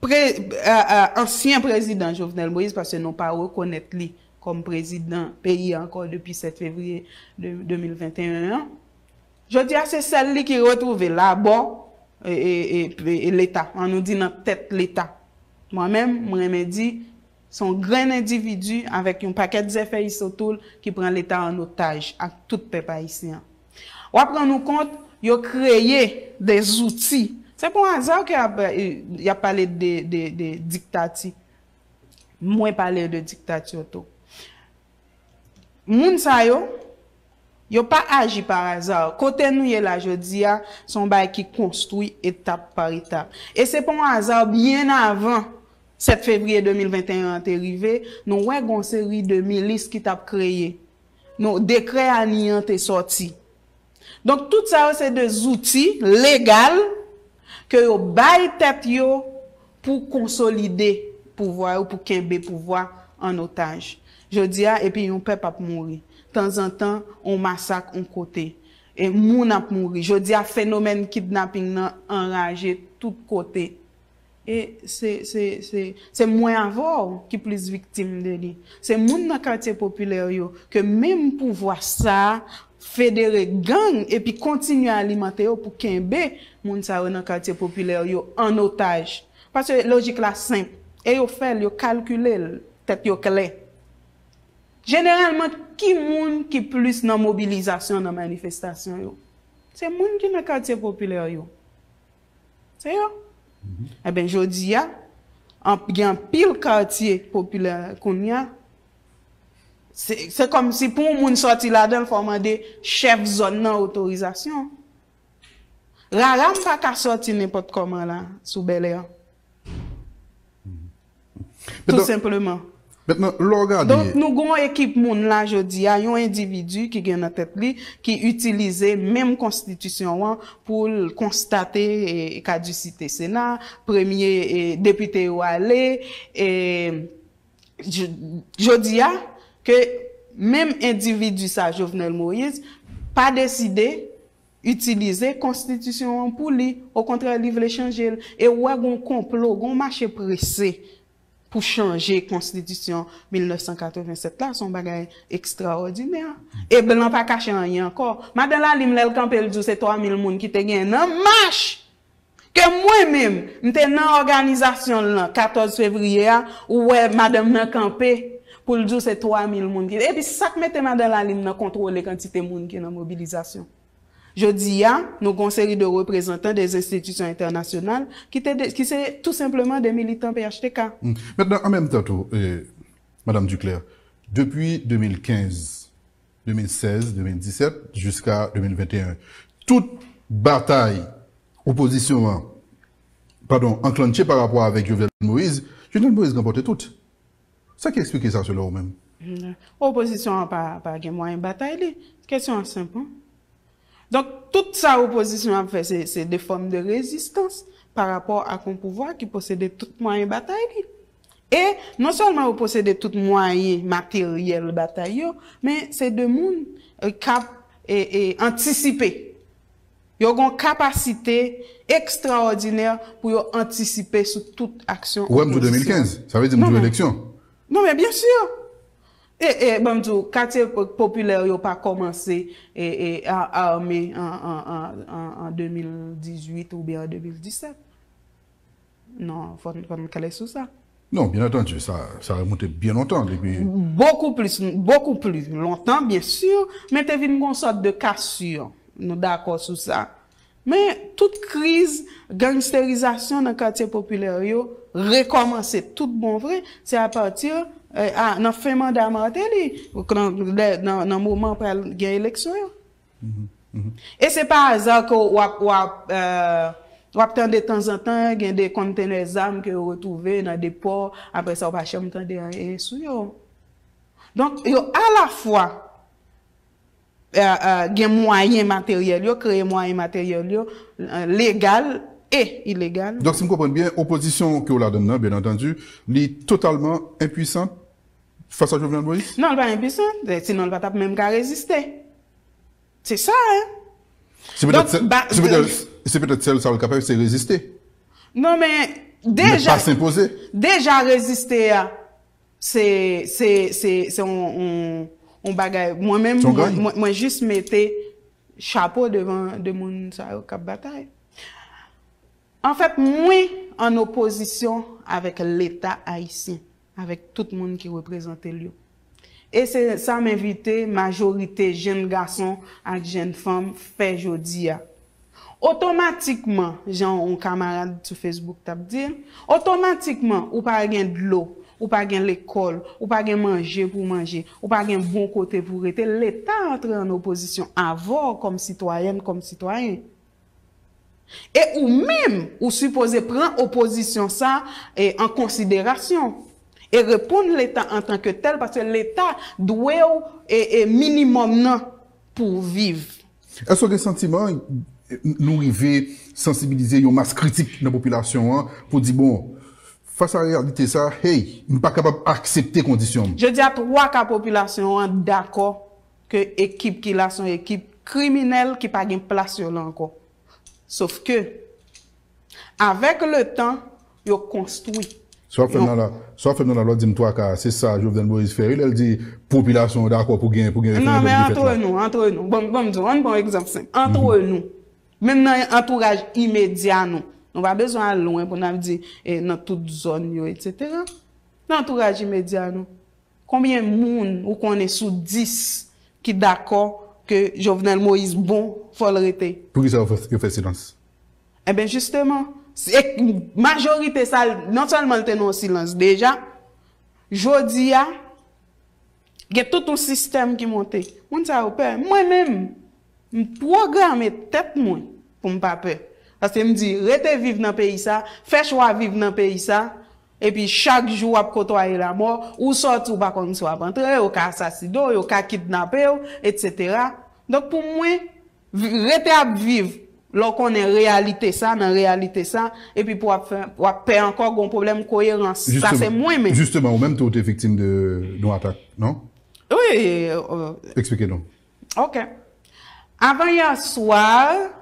pre, a, a, ansyen prezidan Jovenel Moïse, paske nou pa rekonèt li kòm prezidan peyi a ankò depi sèt fevriye de, de mil venteyen an. Jodi a, se sèl li ki retwouve labò e, e, e, e Leta, an nou di nan tèt Leta. Mwen menm, mwen renmen di, se yon grenn endividi avèk yon pakèt zèfè isotoul ki pran Leta an otaj ak tout pèp ayisyen an. W ap rann ou kont, yo kreye de zouti. Se pa yon aza ke y ap, y ap pale de, de, de diktati. Mwen pale de diktati tou. Moun sa yo, yo pa aji pa aza. Kote nou ye la jodi a, se yon bagay ki konstwi etap pa etap. E se pa yon aza, byen avan sèt fevriye de mil venteyen an te rive, nou wè gon seri de milis ki t ap kreye. Nou, dekrè a ni an te sòti. Donk, tout sa yo se de zouti legal ke yo bay tèt yo pou konsolide pouvwa yo, pou kenbe pouvwa an otaj. Jodi a, epi yon pèp ap mouri. Tanzantan, yon masak yon kote. E moun ap mouri. Jodi a, fenomèn kidnaping nan anraje tout kote. E se, se, se, se mwen avè w ki plis viktim de li. Se moun nan katye popilè yo ke menm pouvwa sa a federe gang epi kontinye alimante yo pou kenbe moun sa yo nan katye popilè yo an otaj. Paske lojik la senp. E yo fè l, yo kalkile l, tèt yo klè. Jeneralman, ki moun ki plis nan mobilizasyon, nan manifestasyon yo? Se moun ki nan katye popilè yo. Se yo. Eben, jodi a, an- gen anpil katye popilè kounye a. Se, se kòmsi pou yon moun sòti ladan l, fò w mande chèf zòn nan otorizasyon. Rara m pa ka sòti nenpòt kòman la, sou Bèlè. Tou senpleman. Mentnan, lè w gade. Donk, nou gen yon ekip moun la jodi a, yon endividi ki gen nan tèt li, ki itilize menm konstitisyon an pou l konstate e, kadisite Sena, premye e, depite yo ale, e, j- jodi a, ke menm endividi sa, Jovenel Moïse, pa deside itilize konstitisyon an pou li. Okontrè, li vle chanje l. E w wè gon konplo, gon mache prese pou chanje konstitisyon mil nèf san katreven sèt la, se yon bagay ekstraòdinè. E blan pa kache anyen ankò. Madan Lalim, lè l kanpe, l di w se twa mil moun ki te gen nan mach! Ke mwen menm, m te nan òganizasyon l lan katòz fevriye a, ou wè madanm nan kanpe pou l di w se twa mil moun ki. Epi sa k mete madan Lalim nan kontwole kantite moun ki nan mobilizasyon. Jodi a, nou gen yon seri de reprezantan de enstitisyon entènasyonal ki te de- ki se tou senpleman de militan P H T K. Hmm. Mentnan, an menm tan tou, eh, Madam Duclair, depi de mil kenz, de mil sèz, de mil disèt, jiska de mil venteyen, tout batay opozisyon an, padon, anklantche pa rapò avèk Jovenel Moïse, Jovenel Moïse ranpòte tout. Sa ki eksplike sa selon ou menm? Opozisyon an pa, pa gen mwayen batay li. Kesyon an senp, wi. Donk, tout sa opozisyon ap fè, se, se de fòm de rezistans pa rapò ak yon pouvwa ki posede tout mwayen batay li. E non sèlman yo posede tout mwayen materyèl batay yo, men se de moun, eh, k ap, eh, eh, antisipe. Yo gen yon kapasite ekstraòdinè pou yo antisipe sou tout aksyon opozisyon. Ou wè m di w de mil kenz, sa vle di m di w eleksyon. Non, men byen si. E, e, ban m di w, katye po- popilè yo pa kòmanse e, e, a- ame an, an, an, an, an de mil dizuit oubyen an de mil disèt. Non, fò n, fò n klè sou sa. Non, byen antandi, sa, sa remonte byen lontan, depi. Beaucoup plus, beaucoup plus longtemps, bien sûr, men te vin gon sòt de cassure. Nou dakò sou sa. Men tout kriz gangsterizasyon nan katye popilè yo rekòmanse tout bon vre, se apati, eh, a, nan fen manda Martelly, nan, nan, nan moman pral gen eleksyon yo. E se pa aza ke w ap, w ap, eh, w ap tande tanzantan gen de kontenè zam ke yo retwouve nan de pò, apre sa w pa janm tande anyen sou yo. Donk, yo alafwa euh, euh, gen mwayen materyèl yo, kreye mwayen materyèl yo, euh, legal e ilegal. Donk, si m konprann byen, opozisyon ke w ladann nan, byen antandi, li totalman enpwisan fas a Jovenel Moïse? Non, li pa enpwisan, sinon li pa t ap menm ka reziste. Se sa, hein? Se petèt sèl, se petèt, se petèt sèl sa l ka fè, se reziste. Non, men deja, pa senpoze. Deja reziste a, se, se, se, se on, on, on bagay. Mwen menm, mwen, mwen jis mete chapo devan de moun sa yo k ap batay. Anfèt, mwen an opozisyon avèk Leta ayisyen, avèk tout moun ki reprezante l yo. E se sa m envite majorite jenn gason ak jenn fanm fè jodi a. Otomatikman, jan yon kamarad sou Facebook t ap di l, otomatikman ou pa gen dlo, ou pa gen lekòl, ou pa gen manje pou w manje, ou pa gen bon kote pou w rete, Leta antre an opozisyon avè w kòm sitwayèn, kòm sitwayen. E ou menm, ou sipoze pran opozisyon sa e an konsiderasyon e reponn Leta antanke tèl, paske Leta dwe w e, e minimòm nan pou w viv. Èske w gen santiman nou rive sansibilize yon mas kritik nan popilasyon an pou di, bon, fas a reyalite sa, hey, m pa kapab aksepte kondisyon m? Jodi a, twa ka popilasyon an dakò ke ekip ki la se yon ekip kriminèl ki pa gen plas yo la ankò. Sof ke, avèk letan, yo konstwi. Sa w ap fè m nan la, sa w ap fè m nan la, lè w di m twa ka, se sa Jovenel Moïse fè, wi, lè l di popilasyon an dakò pou gen, pou gen referandòm ki fèt la. Non, men antre nou, antre nou. Bon, bon, m di w, ann pran yon egzanp senp. Antre nou. Menm nan antouraj imedya nou. Nou pa bezwen al lwen pou n ap di, e, nan tout zòn yo, etsetera. Nan antouraj imedya nou. Konbyen moun ou konnen sou dis ki dakò ke Jovenel Moïse bon, fò l rete? Poukisa yo fè, yo fè silans? Enben, jisteman, se, majorite sa, non sèlman l te nan yon silans deja, jodi a, gen tout yon sistèm ki monte. Moun sa yo pè. Mwen menm, m pwograme tèt mwen pou m pa pè. Paske m di, rete viv nan peyi sa, fè chwa viv nan peyi sa, epi chak jou w ap kotwaye lamò, ou sòti, ou pa konn si w ap antre, yo ka asasine w, yo ka kidnape w, etsetera. Donk, pou mwen, vi- rete ap viv lè w konnen reyalite sa, nan reyalite sa, epi pou w ap fè, w ap pè ankò, gon pwoblèm koyerans. Sa se mwen menm. Jisteman, ou menm tou, ou te viktim de yon atak, non? Wi. euh, Eksplike nou. Ok. Avan yè swa,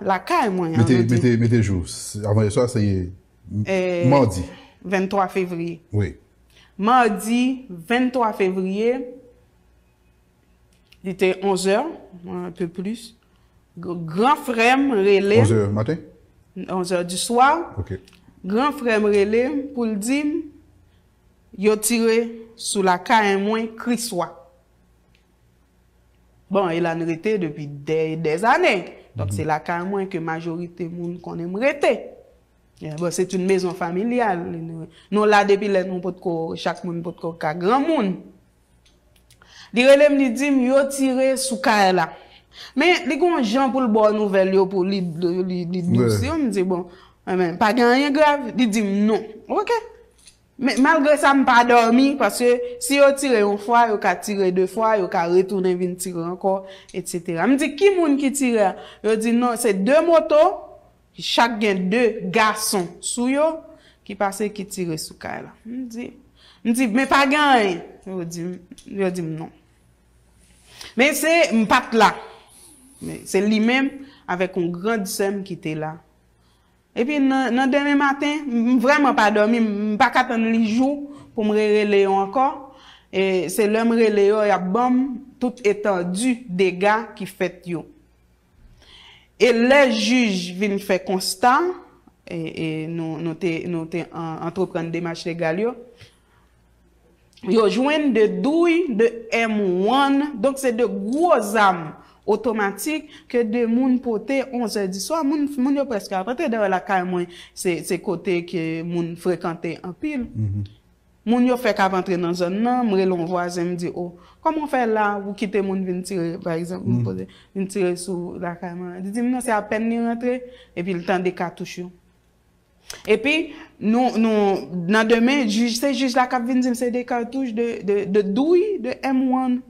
lakay mwen, Mete, an nou di, mete, mete jou. Avan yè swa, se eh, madi. Venntwa fevriye. Wi. Madi venntwa fevriye, li te onzè, un peu plus. Gr- Gran frè m rele, Onzè maten? onzè di swa. Ok. Gran frè m rele m pou l di m yo tire sou lakay mwen Kriswa. Bon, e la n rete depi dè e dè zane. Donk, se lakay mwen ke majorite moun konnen m rete. Eh, bon, c'est une maison familiale. Nou, nou la depi lè nou potko, chak moun potko ka granmoun. Li rele m, li di m, yo tire sou kay la. Men, li gon jan pou l ba w nouvèl yo, pou li, li, li, li dous yo. M di, bon, enben, pa gen anyen grav. Li di m, non. Ok. Men, malgre sa, m pa dòmi, paske si yo tire yon fwa, yo ka tire de fwa, yo ka retounen vin tire ankò, etsetera. M di, ki moun ki tire a? Yo di, non, se de moto, ki chak gen de gason sou yo, ki pase, ki tire sou kay la. M di, m di, men pa gen anyen. Yo di, yo di m non. Men se, m pa t la. Men se li menm, avèk yon grann sè m ki te la. Epi nan, nan demen maten, m, m vrèman pa dòmi, m, m pa ka tann li jou pou m rerele yo ankò. E se lè m rele yo, y ap ban m tout etandi dega ki fèt yo. E lè jij vin fè konsta, e, e nou, nou te, nou te an, antreprann demach legal yo, yo jwenn de douy, de M one, donk se de gwo zam otomatik ke de moun pote onzè di swa. Moun, moun yo prèske ap antre. Dayè lakay mwen, se, se kote ke moun frekante anpil. Moun yo fèk ap antre nan zòn nan, m rele yon vwazen, m di, o, kòman w fè la, ou kite moun vin tire, pa egzanp, m poze, vin tire sou lakay mwen? Li di m non, se apèn li rantre, epi l tande katouch yo. Epi, nou, nou, nan demen, jij, se jij la k ap vin di m se de katouch, de, de, de douy, de M one.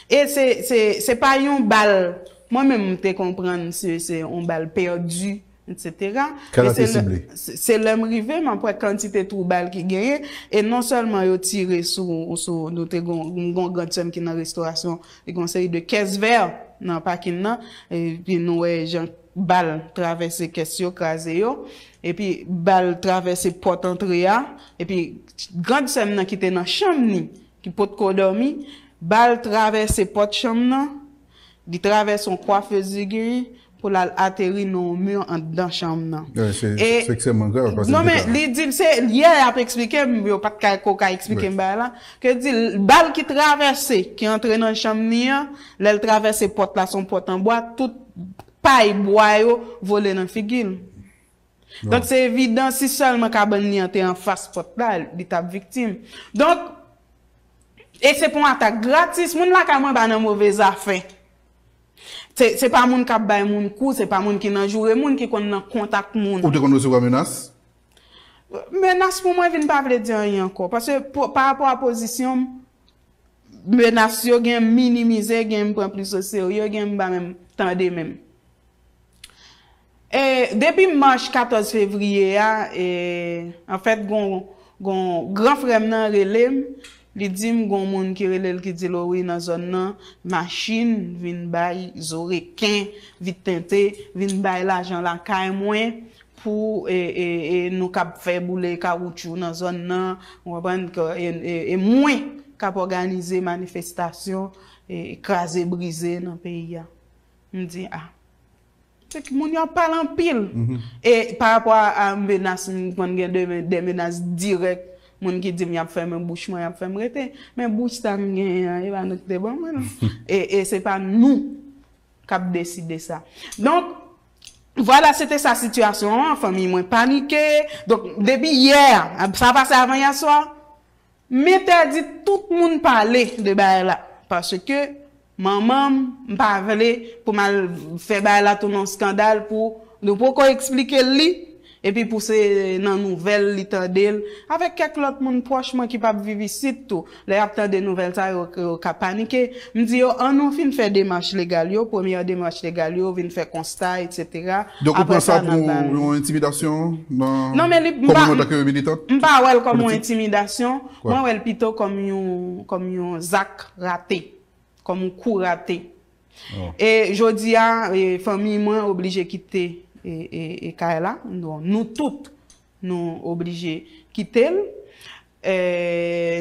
E se, se, se pa yon bal Mwen menm, m te konprann se, se yon bal pèdi, etsetera. Kè la te sible. Se, se lè m rive, m ap wè kantite twou bal ki genyen, e non sèlman yo tire sou, sou, nou te gon, gon grandsè m ki nan restorasyon, li gon seri de kès vè nan pakin nan, epi nou wè jan bal travèse kès yo, kraze yo, epi bal travèse pòt antre a, epi grandsè m nan ki te nan chanm ni, ki potko dòmi, bal travèse pòt chanm nan, li travèse yon kwafez li genyen pou l al ateri nan yon mi anndan chanm nan. E se ekstrèmman grav. Non, men li di m, se yè y ap eksplike m, yo pa t ka ko ka eksplike m bagay la, ke di l, bal ki travèse, ki antre nan chanm ni an, lè l travèse pòt la, se yon pòt an bwa, tout pay bwa yo vole nan figi l. Donk, se evidan, si sèlman kabann li an te anfas pòt la, li t ap viktim. Donk, e se pa yon atak gratis. Moun lakay mwen pa nan move zafè. Se, se pa moun k ap bay moun kou, se pa moun ki nan joure moun, ki konn nan kontak moun. Ou te konn resevwa menas? Menas pou mwen vin pa vle di anyen ankò. Paske pa rapò a pozisyon m, menas yo gen minimize, gen m pran plis o serye, gen m pa menm tande menm. E, depi mach katòz fevriye a, e, anfèt, gon, gon gran frè m nan rele m, li di m gon moun ki rele l ki di l, o wi, nan zòn nan, machin vin bay zoreken, vit tente, vin bay lajan lakay mwen pou, e, e, e, nou kab fè boule kawoutchou nan zòn nan, ou konprann, e, e, e mwen k ap òganize manifestasyon, e, kraze brize nan peyi a. M di, a. Se ki moun yo ap pale anpil. E pa rapò a, a menas, m konn gen de, de menas dirèk, moun ki di m y ap fèmen bouch mwen, y ap fè m rete. Men bouch sa m genyen an, e pa nou ki te ban mwen, non. E, e se pa nou k ap deside sa. Donk, vwala, se te sa sitiyasyon an, fanmi mwen panike. Donk, depi yè, sa pase avan yè swa, m entèdi tout moun pale de bagay la. Paske manman m, m pa vle pou m al fè bagay la tounen yon eskandal pou nou poko eksplike l li, epi pou se nan nouvèl li tande l, avèk kèk lòt moun pwòch mwen ki p ap viv isit tou. Lè y ap tande nouvèl sa, yo, yo ka panike. M di yo, ann nou fin fè demach legal yo, premyè demach legal yo, vin fè konsta, etsetera. Donk, ou pran sa pou yon entimidasyon nan, non, men li, m pa, kòm antanke militant politik? M pa wè l kòm yon entimidasyon. Mwen wè l pito kòm yon, kòm yon zak rate, kòm yon kou rate. E jodi a, e, fanmi mwen oblije kite, e, e, e kay la. Nou, nou tout, nou oblije kite l. E,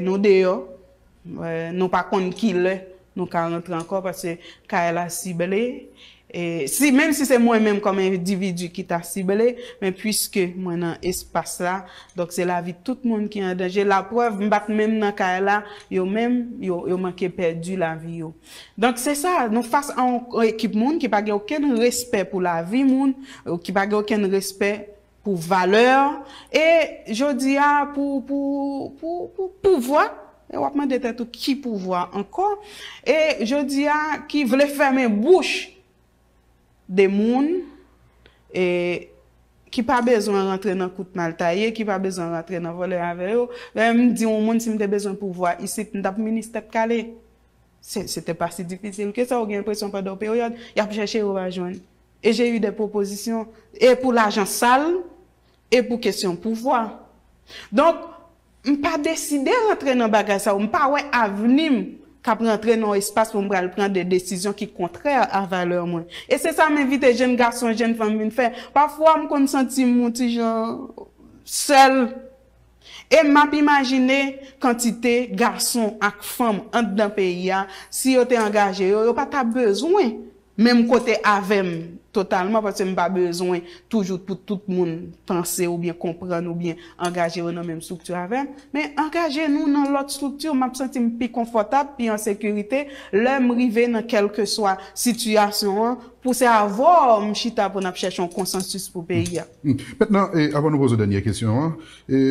nou deyò. E, nou pa konn kilè nou ka rantre ankò, paske kay la sible. E, si, menm si se mwen menm kòm endividi ki ta sible, men piske mwen nan espas la, donk se lavi tout moun ki an danje. Laprèv, m pa t menm nan kay la, yo menm, yo, yo manke pèdi lavi yo. Donk, se sa, nou fas a yon ekip moun ki pa gen okenn respè pou lavi moun, ki pa gen okenn respè pou valè, e jodi a, pou, pou, pou, pou pouvwa, e w ap mande tèt ou ki pouvwa ankò, e jodi a, ki vle fèmen bouch de moun, e ki pa bezwen rantre nan kout mal taye, ki pa bezwen rantre nan vòlè avè yo. Lè m di yon moun, si m te bezwen pouvwa isit, m t ap minis tèt kale. Se, se te pa si difisil ke sa, ou gen enpresyon pandan yon peryòd, y ap chèche yo pa jwenn. E j'ai eu des propositions, e pou lajan sal, e pou kesyon pouvwa. Donk, m pa deside rantre nan bagay sa yo, m pa wè avni m k ap rantre nan yon espas pou m pral pran de desizyon ki kontrè a valè mwen. E se sa m envite jèn gason, jèn fanm vin fè. Pafwa, m konn santi m yon ti jan sèl. E m ap imajine kantite gason ak fanm anndan peyi a, si yo te angaje yo, yo pa t ap bezwen menm kote avè m totalman, paske m pa bezwen toujou pou tout moun panse oubyen konprann oubyen angaje yo nan menm estrikti avè m. Men angaje nou nan lòt estrikti, m ap santi m pi konfòtab, pi an sekirite, lè m rive nan kèlkeswa sitiyasyon an, pou se avè w m chita pou n ap chèche yon konsansis pou peyi a. Hmm. Mentnan, e, avan nou poze dènyè kesyon an, e,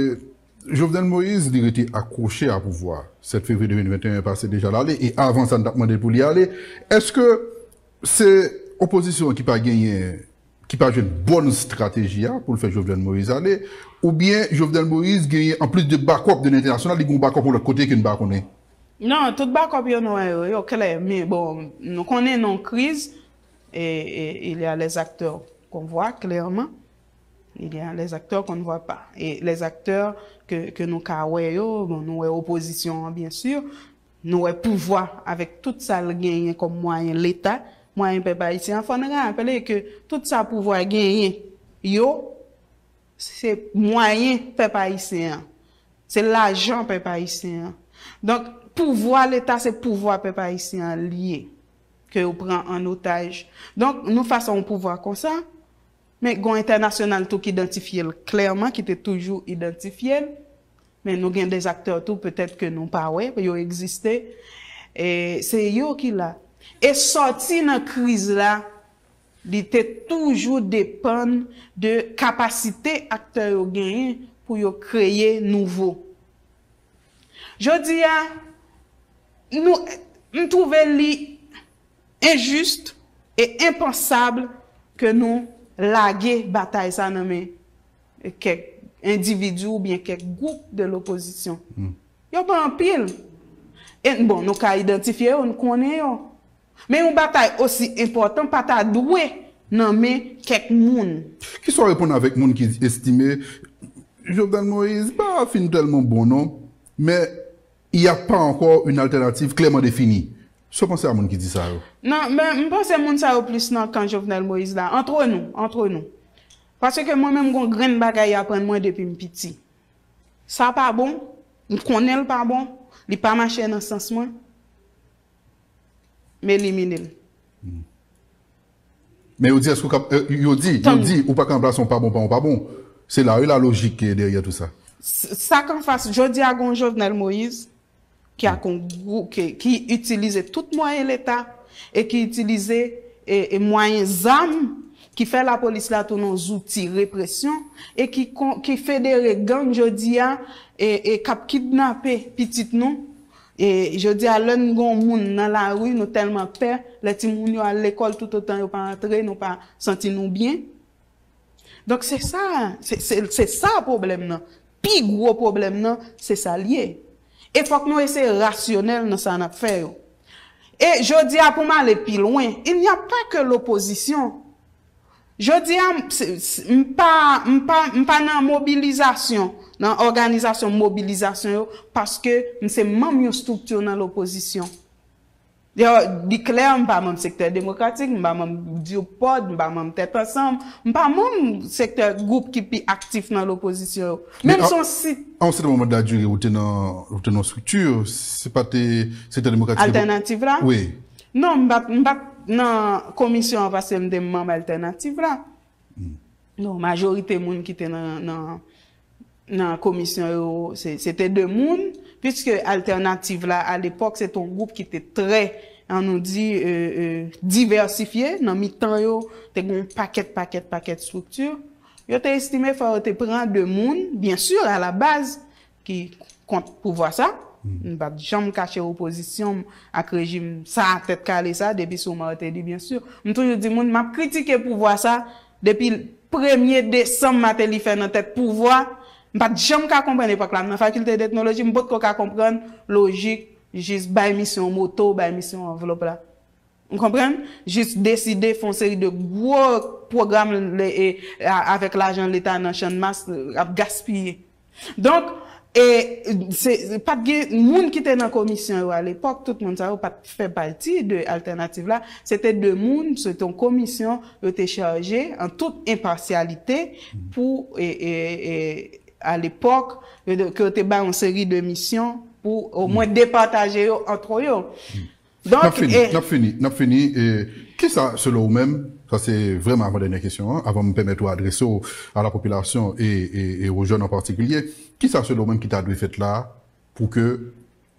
Jovenel Moïse, li rete akwoche a pouvwa. Sèt fevriye de mil venteyen pase deja l ale, e avan sa, n t ap mande l pou li ale. Èske se opozisyon an ki pa genyen, ki pa jwenn bòn estrateji a pou l fè Jovenel Moïse ale, oubyen Jovenel Moïse genyen, anplis de bakòp de lentènasyonal, li gen yon bakòp yon lòt kote ke n pa konnen? Non, tout bakòp yo nou wè yo, yo klè, men bon, nou konnen nan kriz, et, et il y a les acteurs qu'on voit clairement, il y a les acteurs qu'on ne voit pas. Et les acteurs que, que nou ka wè yo, bon, nou wè opozisyon an, byen si, nou wè pouvwa avèk tout sa l genyen kòm mwayen Leta, mwayen pèp ayisyen an. Fò n raple ke tout sa pouvwa genyen yo, se mwayen pèp ayisyen an. Se lajan pèp ayisyen an. Donk, pouvwa Leta, se pouvwa pèp ayisyen an li ye, ke yo pran an otaj. Donk, nou fas a yon pouvwa konsa, men gen yon entènasyonal tou ki idantifye l klèman, ki te toujou idantifye l. Men nou gen de aktè tou, petèt ke nou pa wè, yo egziste. E se yo ki la. E sòti nan kriz la, li te toujou depann de kapasite aktè yo genyen pou yo kreye nouvo. Jodi a, nou, m twouve li enjis e enpansab ke nou lage batay sa nan men kèk endividi oubyen kèk gwoup de lopozisyon. Yo pa anpil. E, bon, nou ka idantifye yo, nou konnen yo. Men yon batay osi enpòtan pa ta dwe nan men kèk moun. Kisa w reponn avèk moun ki estime Jovenel Moïse pa fin tèlman bon non, men il n'y a pas encore une alternative clairement définie? Sa w panse a moun ki di sa yo? Non, men m panse moun sa yo plis nan kan Jovenel Moïse la. Antre nou, antre nou. Paske mwen menm gon grenn bagay y aprann mwen depi m piti. Sa pa bon, m konnen l pa bon, li pa mache nan sans mwen, m elimine l. Men yo di, èske w ka, yo di, yo di, ou pa ka ranplase yon pa bon pa yon pa bon. Se la wi la lojik ki dèyè tou sa. Sa k anfas, jodi a gon Jovenel Moïse, ki ak yon gwoup, ki, ki itilize tout mwayen Leta e ki itilize e, e mwayen zam ki fè lapolis la tounen yon zouti represyon e ki, ki federe gang jodi a e, e k ap kidnape pitit nou. E jodi a lè n gon moun nan lari, nou tèlman pè, lè timoun yo al lekòl toutotan yo pa antre, nou pa santi nou byen. Donk se sa, se, se, se sa pwoblèm nan. Pi gwo pwoblèm nan, se sa l ye. E fòk nou eseye rasyonèl nan sa n ap fè yo. E jodi a pou m ale pi lwen, il n'y a pas que l'opposition. Jodi a, m pa, m pa, m pa nan mobilizasyon, nan òganizasyon mobilizasyon yo, paske m se manm yon estrikti nan lopozisyon. Yo, li klè, m pa manm Sektè Demokratik, m pa manm Dupod, m pa manm Tèt Ansanm, m pa manm sektè gwoup ki pi aktif nan lopozisyon yo. Menm si yon sit. A yon sèten moman de la dire, ou te nan, ou te nan yon estrikti, se pa te Sektè Demokratik. Altènativ la? Wi. Non, m pa t, m pa t nan komisyon an paske m te manm Altènativ la. Non, majorite moun ki te nan, nan, nan komisyon yo, se, se te de moun, piske Altènativ la, alepòk, se te yon gwoup ki te trè, ann nou di, e, e, divèsifye. Nan mitan yo, te gen yon pakèt, pakèt, pakèt estrikti. Yo te estime fò yo te pran de moun, byen si, alabaz, ki kont pouvwa sa. M pa t janm kache opozisyon m ak rejim sa tèt kale sa depi sou Martelly, byen si. M toujou di moun, m ap kritike pouvwa sa depi premye desanm Martelly fè nan tèt pouvwa. M pa t janm ka konprann epòk la, m nan fakilte d'etnoloji, m potko ka konprann lojik jis bay misyon moto, bay misyon anvlòp la. Ou konprann? Jis deside fè yon seri de gwo pwogram avèk lajan Leta nan Channmas ap gaspiye. Donk, e, se, pa t gen moun ki te nan komisyon yo alepòk, tout moun sa yo pa t fè pati de Altènativ la. Se te de moun, se te yon komisyon yo te chaje an tout enpasyalite pou, e, e, e, alepòk, yo te, ke yo te bay yon seri de misyon pou omwen depataje yo antre yo. Donk, n ap fini, e, n ap fini, n ap fini. E, kisa, selon ou menm, sa se vrèman avan dènyè kesyon an, avan m pèmèt ou adrese w a la popilasyon e, e, e o jèn an patikilye, kisa, selon ou menm, ki ta dwe fèt la pou ke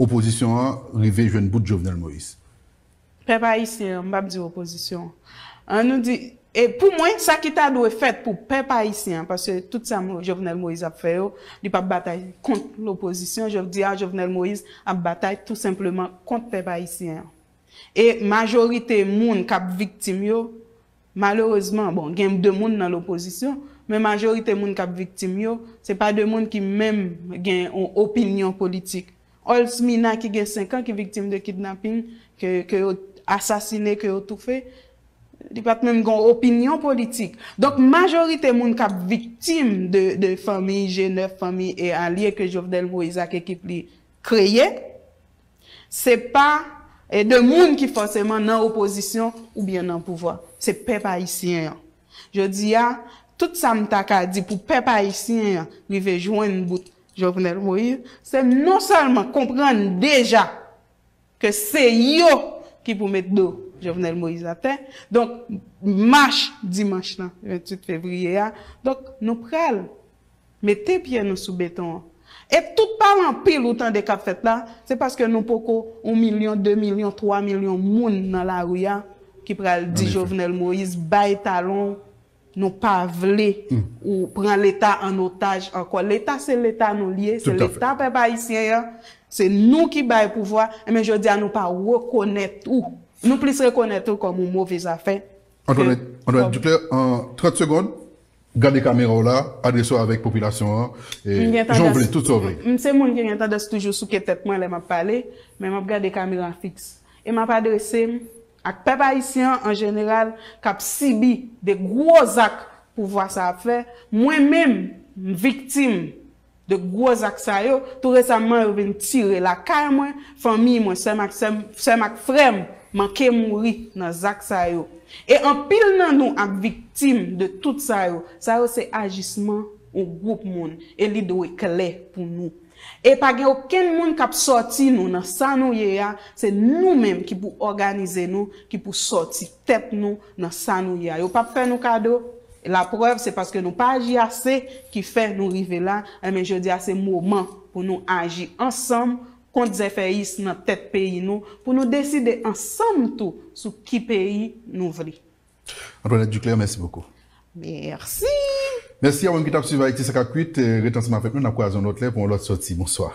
opozisyon an rive jwenn bout Jovenel Moïse? Pèp ayisyen an, m p ap di opozisyon an. An nou di, E pou mwen, sa ki ta dwe fèt pou pèp ayisyen an, paske tout sa Jovenel Moïse ap fè yo, li p ap batay kont lopozisyon. Jodi a, Jovenel Moïse ap batay tou senpleman kont pèp ayisyen an. E majorite moun k ap viktim yo, malerezman, bon, gen de moun nan lopozisyon, men majorite moun k ap viktim yo, se pa de moun ki menm gen yon opinyon politik. Holtzmina ki gen senk an, ki viktim de kidnaping, ke, ke yo asasine, ke yo toufe, Li pa t menm gen opinyon politik. Donk, majorite moun k ap viktim de, de fanmi G nèf, fanmi e alye ke Jovenel Moïse ak ekip li kreye, se pa, e, de moun ki fòseman nan opozisyon oubyen nan pouvwa. Se pèp ayisyen an. Jodi a, tout sa m ta ka di pou pèp ayisyen an rive jwenn bout Jovenel Moïse, se non sèlman konprann deja ke se yo ki pou met do Jovenel Moïse atè. Donk, mach dimanch lan, venntuit fevriye a, donk, nou pral mete pye nou sou beton an. E tout pale anpil ou tande k ap fèt la, se paske nou poko yon milyon, de milyon, twa milyon moun nan lari a ki pral di Jovenel Moïse bay talon, nou pa vle ou pran Leta an otaj ankò. Leta se Leta nou l ye, se Leta pèp ayisyen an, se nou ki bay pouvwa, enben jodi a nou pa rekonèt ou. Nou plis rekonèt ou kòm yon move zafè. Antoinette, Antoinette Duclair, an trant segonn, gade kamera w la, adrese w avèk popilasyon an, e, jan w vle, tout sa w vle. M se moun ki gen tandans toujou souke tèt mwen lè m ap pale, men m ap gade kamera fiks. E m ap adrese m ak pèp ayisyen an an jeneral k ap sibi de gwo zak pouvwa sa ap fè. Mwen menm, m viktim de gwo zak sa yo. Tou resaman, yo vin tire lakay mwen, fanmi mwen, sè m ak, sè m, sè m ak frè m manke mouri nan zak sa yo. E anpil nan nou ap viktim de tout sa yo. Sa yo se ajisman yon gwoup moun, e li dwe klè pou nou. E pa gen okenn moun k ap sòti nou nan sa nou ye a, se nou menm ki pou òganize nou, ki pou sòti tèt nou nan sa nou ye a. Yo p ap fè nou kado. Laprèv, se paske nou pa aji ase ki fè nou rive la. Enben, jodi a, se moman pou nou aji ansanm kont zèfèyis nan tèt peyi nou, pou nou deside ansanm tou sou ki peyi nou vle. Antoinette Duclair, mèsi bokou. Mèsi. Mèsi a ou menm ki t ap swiv Ayiti san kap uit. Eh, ret ansanm avèk nou, n ap kwaze yon lòt lè pou yon lòt sòti. Bonswa.